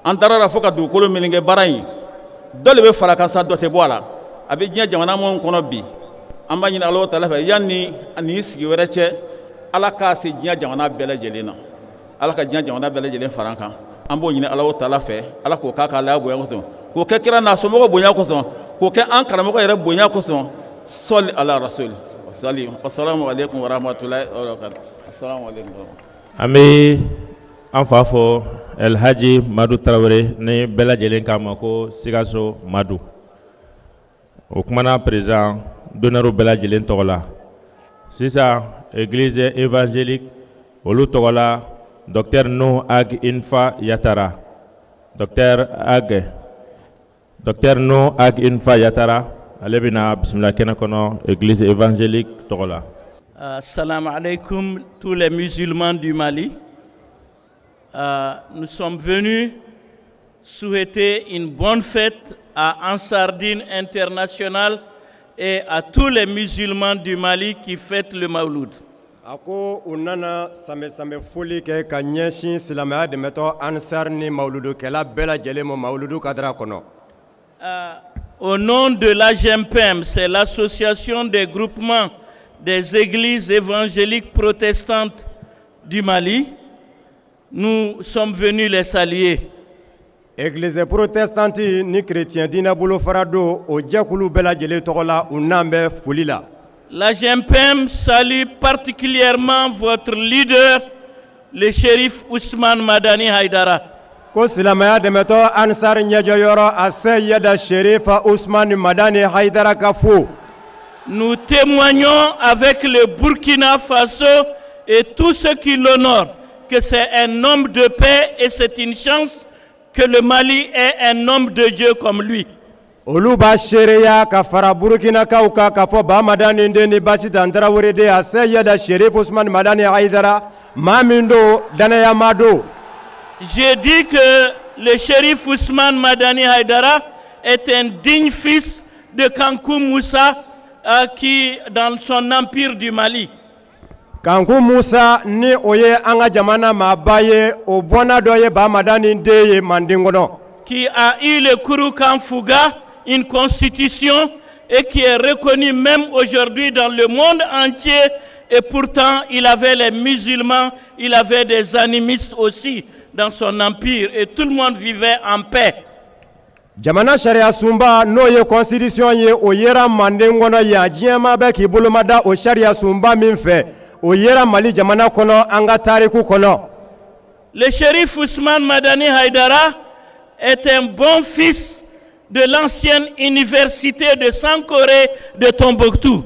An taara la fo ka dugukolo meleke baara in, dɔ de bɛ fara kan sa, dɔ tɛ bɔ a la. A bɛ diɲɛ jamana minnu kɔnɔ bi, an b'a ɲini Alahu taala fɛ yanni nin sigi wɛrɛ cɛ, Ala k'a se diɲɛ jamana bɛɛ lajɛlen na, Ala ka diɲɛ jamana bɛɛ lajɛlen fara an kan. An b'o ɲini Alahu taala fɛ, Ala k'o k'a ka Alaya bonya kosɔn, k'o kɛ kira n'a somɔgɔw bonya kosɔn, k'o kɛ an karamɔgɔ yɛrɛ bonya kosɔn. Sɔli ala rasuli salim. Assalamu alaikum wa rahmatullahi wa barakatuh. Assalamu alaikum. An bɛ an fa fɔ Elhaji Madu Tarawele ni bɛɛ lajɛlen k'a ma ko Sikaso Madu. O kumana président d'honneur bɛɛ lajɛlen tɔgɔ la. Sisan église évangélique olu tɔgɔ la, docteur Nuhu Ag Infa Yatara. Docteur Nuhu Ag Infa Yatara, ale bɛna bisimila kɛnɛ kɔnɔ église évangélique tɔgɔ la. Assalamu alaikum tous les musulmans du Mali. Nous sommes venus souhaiter une bonne fête à Ansar Dine International et à tous les musulmans du Mali qui fêtent le Maouloud. A ko u nana sanbɛ sanbɛ foli kɛ ka ɲɛsin silamɛya dɛmɛtɔ Ansar ni mawuludukɛla bɛɛ lajɛlen ma mawuludu kadara kɔnɔ. Au nom de l'AGMPM, c'est l'association des groupements des églises évangéliques protestantes du Mali, nous sommes venus les saluer. Église protestante ni chrétien diinɛ bolofara don, o jɛkulu bɛɛ lajɛlen tɔgɔ la, u n'an bɛ foli la. L'AGMPM salue particulièrement votre leader, le chérif Ousmane Madani Haïdara. Ko silamɛya dɛmɛtɔ Ansar ɲɛjɔyɔrɔ a Seyida Sherifa Ousmane Madani Haïdara ka fo. Nous témoignons avec le Burkina Faso et tous ceux qui l'honorent que c'est un homme de paix et c'est une chance que le Mali ait un homme de Dieu comme lui. Olu b'a seereya ka fara Burkinakaw kan k'a fɔ Ba Madani den ni Basitan Tarawele den a Seyida Sherif Ousmane Madani Haïdara, maa min don, danayama don. J'ai dit que le chérif Ousmane Madani Haïdara est un digne fils de Kankou Moussa qui, dans son empire du Mali. Kankou Moussa ni o ye an ka jamana maaba ye, o bɔnna dɔ ye Ba Madani den ye Manden kɔnɔ. Qui a eu le Kurukan Fuga, une constitution, et qui est reconnue même aujourd'hui dans le monde entier. Et pourtant, il avait les musulmans, il avait des animistes aussi dans son empire, et tout le monde vivait en paix. Jamana sariya sunba n'o ye constitution ye, o yera Manden kɔnɔ yan, diɲɛmaa bɛɛ k'i bolomada o sariya sunba min fɛ, o yera Mali jamana kɔnɔ an ka tariku kɔnɔ. Le chérif Ousmane Madani Haïdara est un bon fils de l'ancienne université de Sankoré de Tombouctou.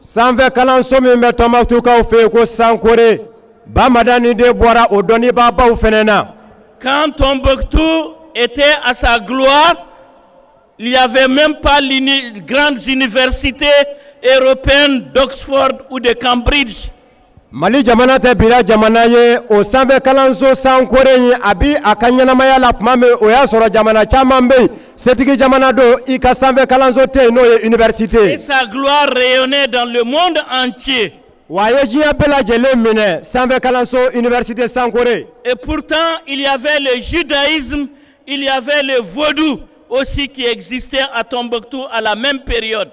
Sanfɛ kalanso min bɛ Tɔnbukutukaw fɛ yen ko Sankore, Ba Madani de bɔra o dɔnnibaabaw fɛnɛ na. Quand Tombouctou était à sa gloire, il n'y avait même pas les grandes universités européennes d'Oxford ou de Cambridge. Mali jamana tɛ bila jamana ye o sanfɛ kalanso Sankore in a bi a ka ɲɛnamaya la tuma min, o y'a sɔrɔ jamana caman bɛ yen, setigi jamana don, i ka sanfɛ kalanso tɛ yen, n'o ye université. Et sa gloire rayonnait dans le monde entier. Wa a ye diɲɛ bɛɛ lajɛlen minɛ, sanfɛ kalanso université Sankore. Et pourtant, il y avait le judaïsme, il y avait le vaudou aussi qui existait à Tombouctou à la même période.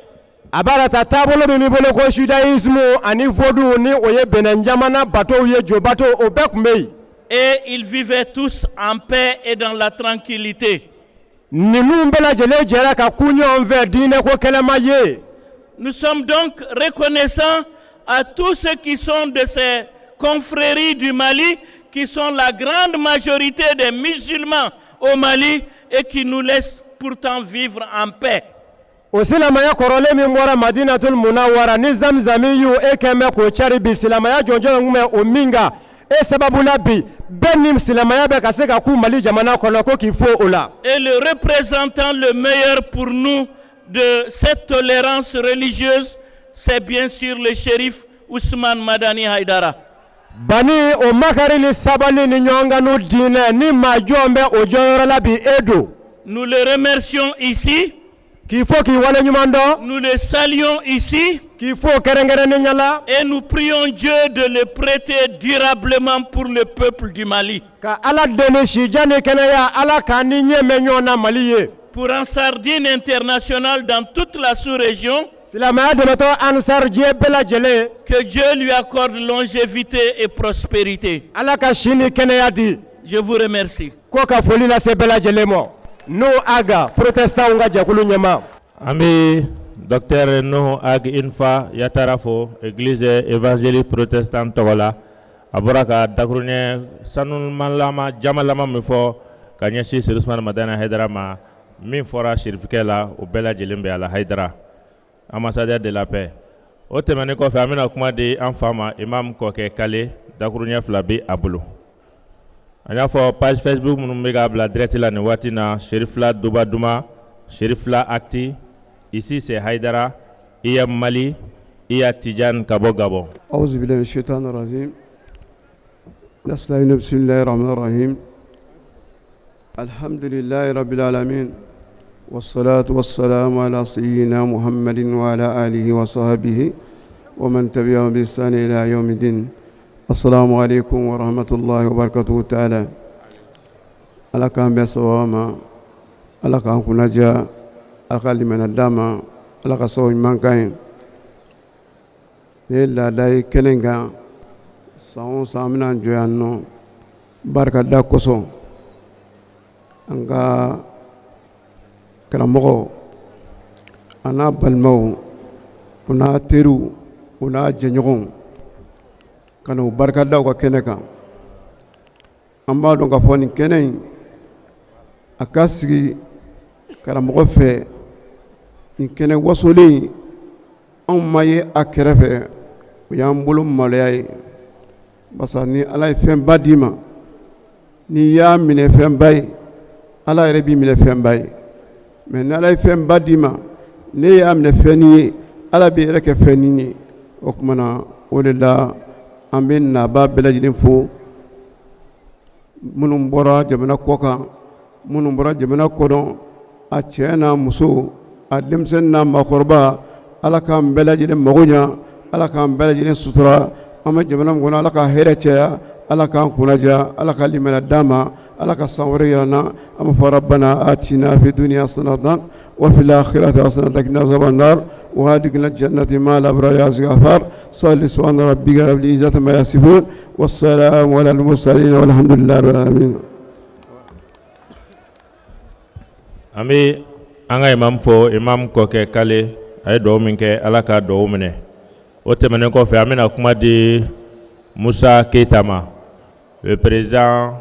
A b'a ta taabolo min b'i bolo ko judaïsme ani vaudou, ni o ye Benin jamana batow ye, jobato, o bɛɛ tun bɛ yen. Et ils vivaient tous en paix et dans la tranquillité. Ninnu bɛɛ lajɛlen jɛra ka ku ɲɔgɔn fɛ, diinɛ ko kɛlɛ ma ye. Nous sommes donc reconnaissants à tous ceux qui sont de ces confréries du Mali, qui sont la grande majorité des musulmans au Mali et qui nous laissent pourtant vivre en paix. O silamɛya kɔrɔlen min bɔra Madinatul Munawara ni Zamzami y'o e kɛn bɛ k'o cari bi, silamɛya jɔnjɔn kun bɛ o min kan, e sababu la bi bɛɛ ni silamɛya bɛ ka se ka ku Mali jamana kɔnɔ, ko k'i fo o la. Et le représentant le meilleur pour nous de cette tolérance religieuse, c'est bien sûr le shérif Ousmane Madani Haïdara. Bani o makari ni sabali ni ɲɔgɔnkanu diinɛ ni maa jɔn bɛ o jɔyɔrɔ la bi, e don. Nous le remercions ici. K'i fo k'i waleɲuman dɔn. Nous le saluons ici. K'i fo kɛrɛnkɛrɛnnenya la. Et nous prions Dieu de le prêter durablement pour le peuple du Mali. Ka Ala deli sijan ni kɛnɛya, Ala k'an ni ɲɛ mɛn ɲɔgɔn na Mali ye. Pour Ansar Dine International dans toute la sous-région. Silamɛya dɛmɛtɔ Ansar diɲɛ bɛɛ lajɛlen. Que Dieu lui accorde longévité et prospérité. Ala ka si ni kɛnɛya di. Je vous remercie. Ko ka foli lase bɛɛ lajɛlen ma. N'o Aga protestant ka jɛkulu ɲɛmaa. An bɛ docteur Nuhu Ag Infa Yatara fo église évangélique protestant tɔgɔ la. A bɔra ka dakuruɲɛ sanumalama jamalama min fɔ ka ɲɛsin Chérif Ousmane Madani Haïdara ma, min fɔra sirifikɛ la, o bɛɛ lajɛlen bɛ a la. Haïdara, ambassadeur de la paix. O tɛmɛnen kɔfɛ, an bɛna kuma di an fa ma, imam Kɔkɛ Kale, dakuruɲɛ 2 bɛ a bolo. An y'a fɔ page Facebook minnu bɛ k'a bila direct la nin waati na: Cherifla Duba Duma, Cherifla Acti, ici c'est Haïdara, Iya Mali, Iya Tidiane ka bɔ Gabon. أعوذ بالله من الشيطان الرجيم، نستعين، بسم الله الرحمن الرحيم، الحمد لله رب العالمين، والصلاة والسلام على سيدنا محمد وعلى آله وصحبه ومن تبعهم بإحسان إلى يوم الدين. السلام عليكم ورحمة الله وبركاته تعالى. Ala k'an bɛn sawaba ma, Ala k'an kunnaja, Ala ka limaniya d'an ma, Ala ka sababu ɲuman k'an ye. Nin ye laada ye kɛnɛ in kan, san o san an bɛna jɔ yan nɔ barikada kosɔn an ka karamɔgɔ a n'a balimaw, u n'a teriw, u n'a jɛɲɔgɔnw, ka n'u barikada u ka kɛnɛ kan. An b'a dɔn k'a fɔ nin kɛnɛ in a ka sigi karamɔgɔ fɛ, nin kɛnɛ wasolen in, anw ma ye a kɛrɛfɛ, o y'an bolo maloya ye, barisa ni Ala ye fɛnba d'i ma, n'i y'a minɛ fɛnba ye, Ala yɛrɛ b'i minɛ fɛnba ye. Mɛ ni Ala ye fɛnba d'i ma, n'e y'a minɛ fɛnnin ye, Ala b'i yɛrɛ kɛ fɛnnin ye. O tuma na, o de la an bɛ naba bɛɛ lajɛlen fo, minnu bɔra jamana kɔ kan, minnu bɔra jamana kɔnɔ, a cɛ n'a muso, a denmisɛnnin n'a maakɔrɔba. Ala k'an bɛɛ lajɛlen mago ɲa, Ala k'an bɛɛ lajɛlen sutura. An bɛ jamana min kɔnɔ, Ala ka hɛrɛ caya, Ala k'an kunnaja, Ala ka limaniya d'an ma, Ala ka san wɛrɛ yira an na. An b'a fɔ ربنا آتنا في الدنيا حسنة وفي الآخرة حسنة وقنا عذاب النار وأدخلنا الجنة مع الأبرار يا عزيز غفار. صل سبحان ربك رب العزة عما يصفون والسلام على المرسلين والحمد لله رب العالمين. An bɛ an ka imam fo, imam Kɔkɛ Kale, a ye dugawu min kɛ, Ala ka dugawu minɛ. O tɛmɛnen kɔfɛ, an bɛna kuma di Musa Keyita ma, le président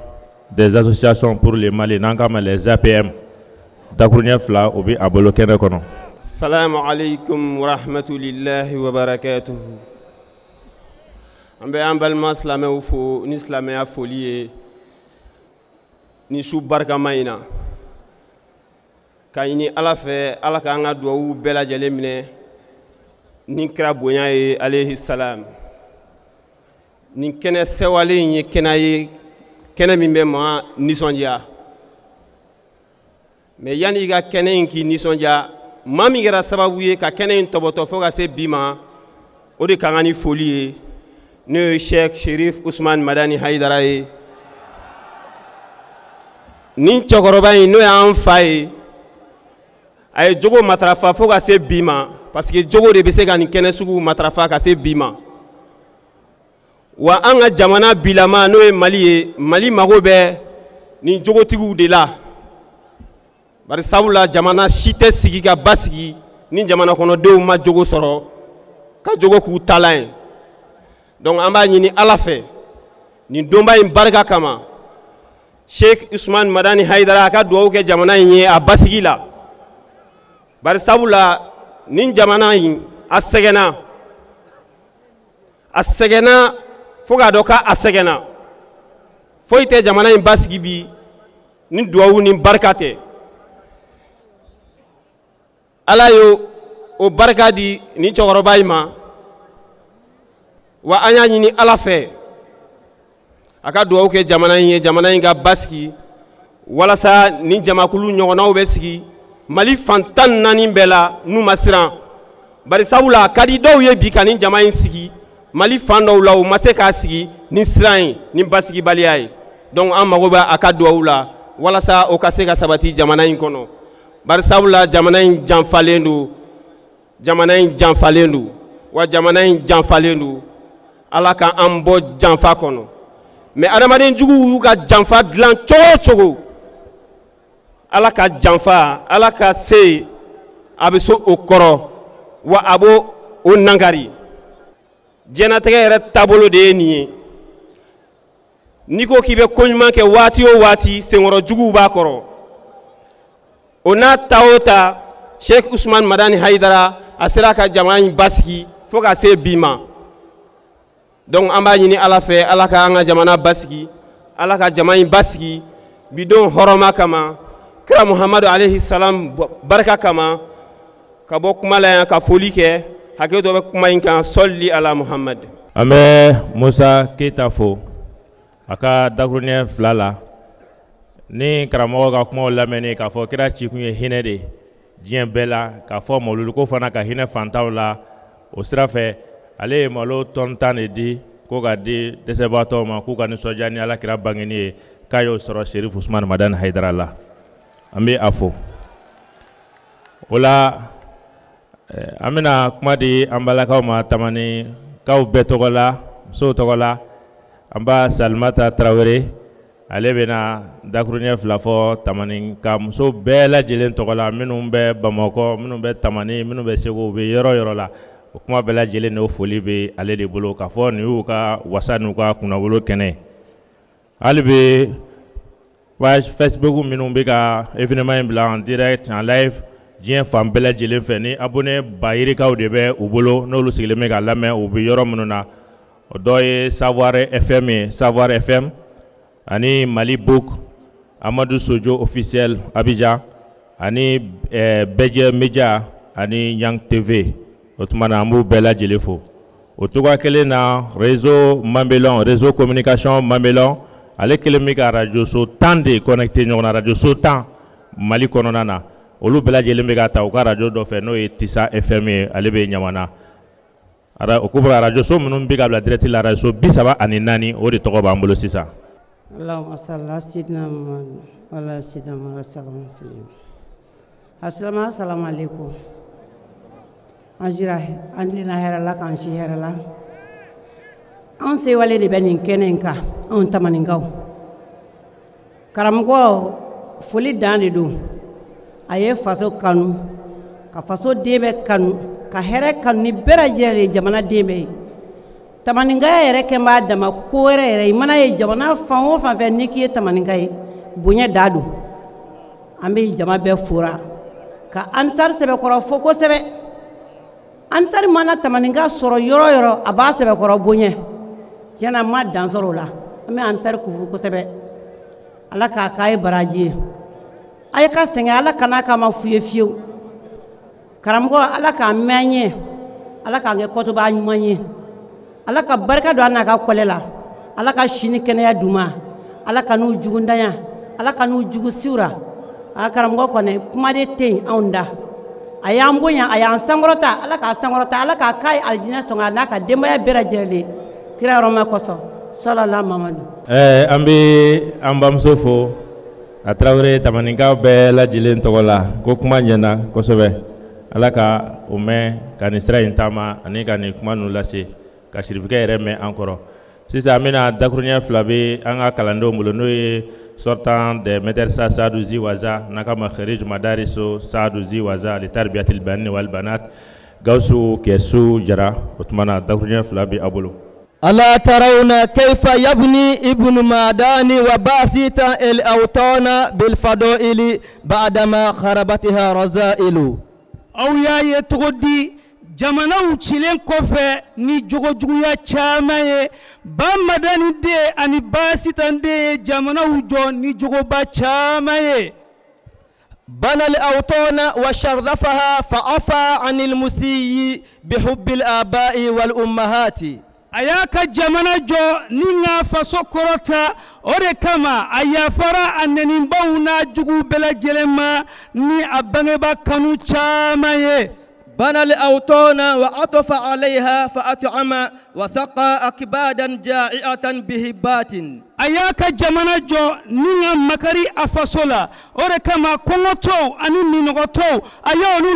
des associations pour le Mali, n'an k'a ma les APM. Dakuruɲɛ 2, o bɛ a bolo kɛnɛ kɔnɔ. Salamu alaikum wa rahmatulillahi wa barakatuhu. An bɛ an balima silamɛw fo ni silamɛya foli ye ni su barikama in na. Ka ɲini Ala fɛ, Ala k'an ka duwawu bɛɛ lajɛlen minɛ ni kira bonya ye, alayhi salam. Nin kɛnɛ sɛwalen in ye kɛnɛ ye, kɛnɛ min bɛ maa nisɔndiya. Mais yanni i ka kɛnɛ in k'i nisɔndiya, maa min kɛra sababu ye ka kɛnɛ in tɔbɔtɔ fo ka se bi ma, o de ka kan ni foli ye, n'o ye Cheikh Chérif Ousmane Madani Haïdara ye. Nin cɛkɔrɔba in, n'o y'an fa ye, a ye jogo matarafa fo ka se bi ma, parce que jogo de bɛ se ka nin kɛnɛ sugu matarafa ka se bi ma. Wa an ka jamana bilama, n'o ye Mali ye, Mali mago bɛ nin jogotigiw de la. Bari sabula jamana si tɛ sigi ka basigi ni jamana kɔnɔdenw ma jogo sɔrɔ ka jogo k'u taalan ye. Donc an b'a ɲini Ala fɛ, nin donba in barika kama, Cheikh Ousmane Madani Haïdara a ka dugawu kɛ jamana in ye a basigi la. Bari sabula nin jamana in a sɛgɛnna, a sɛgɛnna fo k'a dɔn k'a sɛgɛnna. Foyi tɛ jamana in basigi bi ni dugawu ni barika tɛ. Ala y'o o barika di nin cɛkɔrɔba in ma, wa an y'a ɲini Ala fɛ a ka dugawu kɛ jamana in ye, jamana in ka basigi, walasa nin jamakulu ɲɔgɔnnaw bɛ sigi Mali fan 14 bɛɛ la n'u ma siran. Bari sabula a ka di dɔw ye bi ka nin jama in sigi Mali fan dɔw la, u ma se k'a sigi ni siran ye, ni basigibaliya ye. Donc an mago bɛ a ka dugawu la walasa o ka se ka sabati jamana in kɔnɔ. Bari sabula jamana in janfalen don, jamana in janfalen don, wa jamana in janfalen don. Ala ka an bɔ janfa kɔnɔ. Mais adamaden juguw y'u ka janfa dilan cogo o cogo, Ala ka janfa, Ala ka se, a bɛ so o kɔrɔ, wa a b'o o nangari. Diɲɛlatigɛ yɛrɛ taabolo de ye nin ye. N'i ko k'i bɛ ko ɲuman kɛ waati o waati, senkɔrɔ juguw b'a kɔrɔ. O n'a ta o ta, Cheikh Ousmane Madani Haïdara a sera ka jamana in basigi fo ka se bi ma. Donc an b'a ɲini Ala fɛ, Ala ka an ka jamana basigi, Ala ka jama in basigi bi don hɔrɔma kama, kira Muhamadu alayhi salam barika kama. Ka bɔ kuma la yan ka foli kɛ, hakɛ dɔ bɛ kuma in kan, sɔli ala Muhamad. An bɛ Musa Keyita fo a ka dakuruɲɛ 2 la. Ni karamɔgɔ ka kumaw lamɛnni k'a fɔ kira ci kun ye hinɛ de ye diɲɛ bɛɛ la, k'a fɔ mawuluduko fana ka hinɛ fantanw la, o sira fɛ ale ye malo tɔni 10 de di ko ka di dɛsɛbaatɔw ma k'u ka nisɔndiya ni Ala kira bangeni ye, k'a y'o sɔrɔ Chérif Ousmane Madani Haïdara la. An bɛ a fo. O la an bɛna kuma di an balakaw ma Tamanikaw bɛɛ tɔgɔ la, musow tɔgɔ la. An b'a Salimata Tarawele, ale bɛna dakuruɲɛ 2 fɔ Tamanika muso bɛɛ lajɛlen tɔgɔ la, minnu bɛ Bamakɔ, minnu bɛ Tamani, minnu bɛ Segu, u bɛ yɔrɔ yɔrɔ la. O kuma bɛɛ lajɛlen n'o foli bɛ ale de bolo k'a fɔ nin y'u ka wasa n'u ka kunnawolo kɛnɛ ye. Hali bi page Facebook minnu bɛ ka événement in bila en direct, en live diɲɛ fan bɛɛ lajɛlen fɛ, ni abonné ba yirikaw de bɛ u bolo, n'olu sigilen bɛ ka lamɛn u bɛ yɔrɔ minnu na, o dɔ ye Savoir FM ye, Savoir FM ani Mali Book, Amadou Sojo officiel Abidjan, ani Bɛjɛ Media ani Yang TV. O tuma na an b'u bɛɛ lajɛlen fo. O cogoya kelen na, réseau Mambelon, réseau communication Mambelon, ale kelen bɛ ka radio so 10 de connecté ɲɔgɔn na, radio so 10 Mali kɔnɔna na. Olu bɛɛ lajɛlen bɛ ka ta u ka radio dɔ fɛ, n'o ye Tisa FM ye, ale bɛ Ɲamana. O kɔfɛ radio so minnu bɛ ka bila direct la, radio so 34, o de tɔgɔ b'an bolo sisan. Allahumma salli ala sayyidina Muhammad wa ala sayyidina Muhammad sallallahu alaihi wasallam. Assalamu alaikum. An jira an tilenna hɛrɛ la k'an si hɛrɛ la. Anw sewale de bɛ nin kɛnɛ in kan, anw Tamaninkaw. Karamɔgɔ, foli dan de don. A ye faso kanu, ka faso den bɛɛ kanu, ka hɛrɛ kanu ni bɛɛ lajɛlen ye, jamana den bɛɛ ye. Tamaninkaya yɛrɛ kɛ b'a dama ko wɛrɛ yɛrɛ. I mana ye jamana fan o fan fɛ, n'i k'i ye Tamaninka ye, bonya da don. An bɛ jama bɛɛ fora ka Ansar sɛbɛkɔrɔ fo kosɛbɛ. Ansar mana Tamaninka sɔrɔ yɔrɔ o yɔrɔ, a b'a sɛbɛkɔrɔ bonya. Tiɲɛna, n ma dan sɔrɔ o la. An bɛ Ansar kufu kosɛbɛ. Ala k'a k'a ye baraji ye. A ye ka sɛgɛn, Ala kana k'a ma fu ye fiyewu. Karamɔgɔ, Ala k'an mɛn an ɲɛ, Ala k'an kɛ kɔtɔbaa ɲuman ye. Ala ka barika don a n'a ka kɔlɛ la. Ala ka si ni kɛnɛya d'u ma. Ala ka n'u jugundanya. Ala ka n'u jugu siw ra. A karamɔgɔ kɔni kuma de tɛ yen anw da. A y'an bonya, a y'an sankɔrɔta, Ala k'a sankɔrɔta, Ala k'a k'a ye alijinɛ sɔn a n'a ka denbaya bɛɛ lajɛlen kira yɔrɔma kosɔn. Salala Mamadu. An bɛ an bamuso fo a Tarawele Tamaninkaw bɛɛ lajɛlen tɔgɔ la ko kuma ɲɛna kosɛbɛ. Ala ka o mɛn ka nin sira in taama ani ka nin kuma ninnu lase ka sirifikɛ yɛrɛ mɛn an kɔrɔ. Sisan an bɛna dakuruɲɛ fila bɛ an ka kalandenw bolo n'o ye sortant des madrasa Saadu Ziwaza n'a ka ma Kherij Madariso Saadu Ziwaza li tarbiyatil banni wal banat Gawusu Kɛsu Jara o tuma na dakuruɲɛ fila bɛ a bolo. ألا ترون كيف يبني ابن معدان وباسط الأوطان بالفضائل بعدما خربتها رذائل. Aw y'a ye cogo di jamanaw cilen kɔfɛ ni jogojuguya caman ye, Ba Madani den ani Basitan den ye jamanaw jɔ ni jogoba caman ye. بنى الأوطان وشرفها فعفى عن المسيء بحب الآباء والأمهات. A y'a ka jamana jɔ ni k'a faso kɔrɔta, o de kama a yafara a nɛnibaw n'a juguw bɛɛ lajɛlen ma ni a bangebaa kanu caman ye. بنى الأوطان وعطف عليها فأطعم وسقى أكبادا جائعة بهبات. A y'a ka jamana jɔ ni ka makari a faso la, o de kama kɔngɔtɔw ani minɔgɔtɔw a y'olu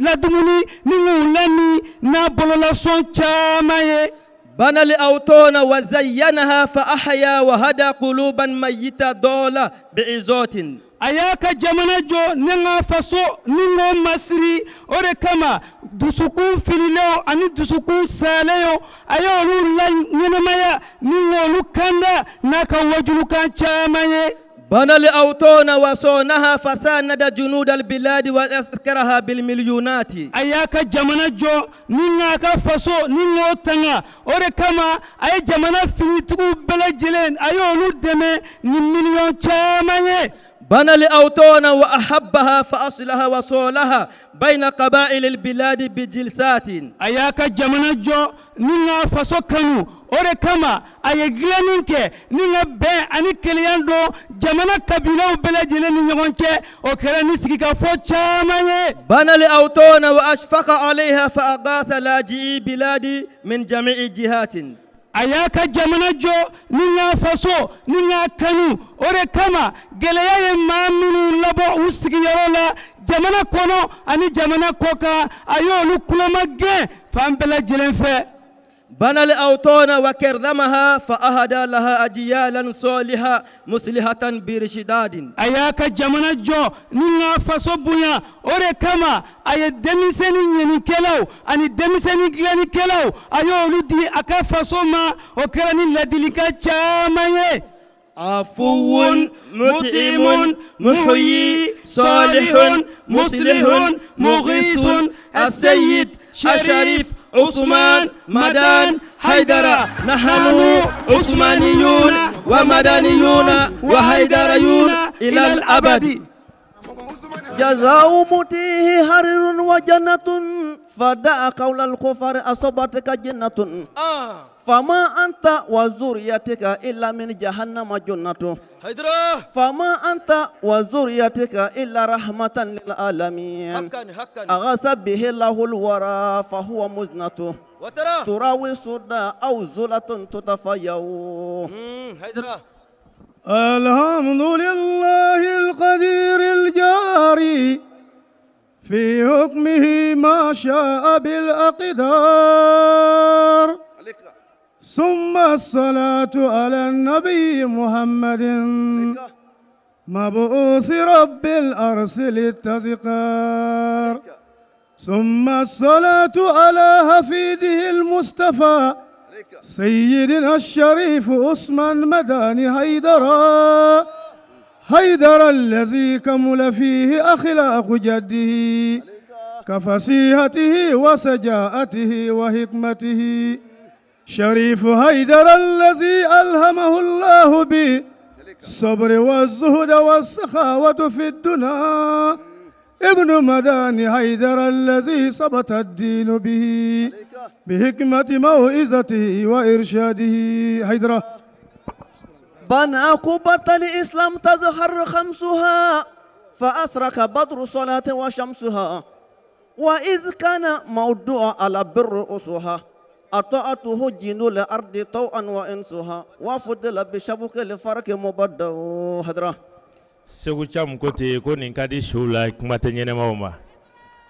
ladumuni ni k'u lami n'a bololasɔn caman ye. بنى الأوطان وزينها فأحيا وهدى قلوبا ميتة ضالة بعزات. A y'a ka jamana jɔ ni k'a faso ni k'o masiri, o de kama dusukun fililenw ani dusukun salenw a y'olu la ɲɛnamaya ni k'olu kanda n'a ka wajulukan caman ye. بنى الأوطان وصونها فساند جنود البلاد وأسكرها بالمليونات. A y'a ka jamana jɔ ni k'a ka faso ni k'o tanga, o de kama a ye jamana finitigiw bɛɛ lajɛlen a y'olu dɛmɛ ni miliyɔn caman ye. بنى الأوطان وأحبها فأصلها وصولها بين قبائل البلاد بجلسات. A y'a ka jamana jɔ ni k'a faso kanu, o de kama a ye dilanni kɛ ni ka bɛn ani kelenya don jamana kabilaw bɛɛ lajɛlen ni ɲɔgɔn cɛ, o kɛra ni sigikafɔ caman ye. بنى الأوطان وأشفق عليها فأغاث لاجئي بلادي من جميع جهات. A y'a ka jamana jɔ ni k'a faso ni k'a kanu, o de kama gɛlɛya ye maa minnu labɔ u sigiyɔrɔ la jamana kɔnɔ ani jamana kɔkan, a y'olu kuloma gɛn fan bɛɛ lajɛlen fɛ. بنى الأوطان وكرمها فأهدى لها أجيالا صالحة مصلحة برشداد. A y'a ka jamana jɔ ni k'a faso bonya, o de kama a ye denmisɛnnin ɲinikɛlaw ani denmisɛnnin dilannikɛlaw a y'olu di a ka faso ma, o kɛra ni ladilikan caman ye. عفو مطعم محيي صالح مصلح مغيث السيد الشريف عثمان مدان حيدرة. نحن عثمانيون ومدنيون وحيدريون إلى الأبد. جزاء متيه حرير وجنة فدع قول الكفر أصابتك جنة فما أنت وذريتك إلا من جهنم جنة فما أنت وذريتك إلا رحمة للعالمين. أغاث به الله الورى فهو مزنة تراوي صدى أو زلة تتفيأ. الحمد لله القدير الجاري في حكمه ما شاء بالأقدار، ثم الصلاة على النبي محمد مبعوث رب الأرض للتذكار، ثم الصلاة على حفيده المصطفى سيدنا الشريف عثمان مداني حيدرا، حيدر الذي كمل فيه أخلاق جده كفصيحته وسجاءته وحكمته، شريف حيدر الذي ألهمه الله بالصبر والزهد والسخاوة في الدنيا ابن مدان حيدر الذي ثبت الدين به بحكمة موعظته وإرشاده. حيدر بنى قبة الإسلام تظهر خمسها، فأسرك بدر صلاة وشمسها، وإذ كان موضوع على بر أسها، أطاعته جن الأرض طوعا وإنسها، وفضل بشبك الفرق مبدأ. هدرة Segu Camu ko ten ko nin ka di siw la, kuma tɛ ɲɛnɛmaw ma.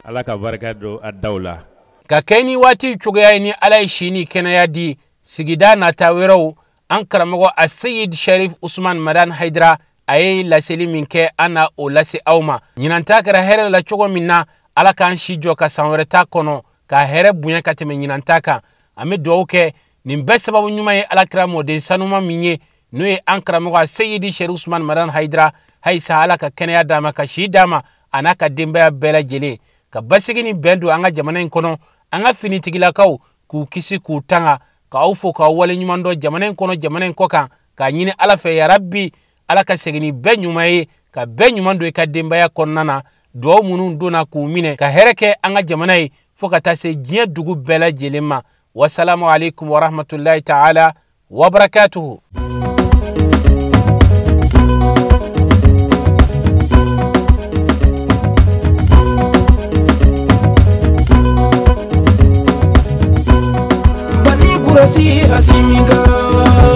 Ala ka barika don a daw la. Ka kɛ ni waati cogoya ye, ni Ala ye si ni kɛnɛya di, sigida nata wɛrɛw, an karamɔgɔ Aseyid Sharif Usman Madan Haidara a ye laseli min kɛ, an na o lase aw ma. Ɲinan ta kɛra hɛrɛ la cogo min na, Ala k'an si jɔ ka san wɛrɛ ta kɔnɔ ka hɛrɛ bonya ka tɛmɛ ɲinan ta kan. An bɛ dugawu kɛ nin bɛɛ sababu ɲuman ye Alakira mɔden sanuma min ye, n'o ye an karamɔgɔ Aseyidi Sharif Usman Madan Haidara. Hayisa Ala ka kɛnɛya d'a ma, ka si d'a ma, a n'a ka denbaya bɛɛ lajɛlen, ka basigi ni bɛn don an ka jamana in kɔnɔ, an ka finitigilakaw k'u kisi k'u tanga, k'aw fo k'aw waleɲuman dɔn jamana in kɔnɔ, jamana in kɔ kan, k'a ɲini Ala fɛ yarabi Ala ka segin ni bɛɛ ɲuman ye, ka bɛɛ ɲuman don i ka denbaya kɔnɔna na. Duwawu minnu donna k'u minɛ ka hɛrɛ kɛ an ka jamana ye fo ka taa se diɲɛ dugu bɛɛ lajɛlen ma. Wasalamu alaikum warahmatulahi taala wabarakatuhu. Kurasi asimika.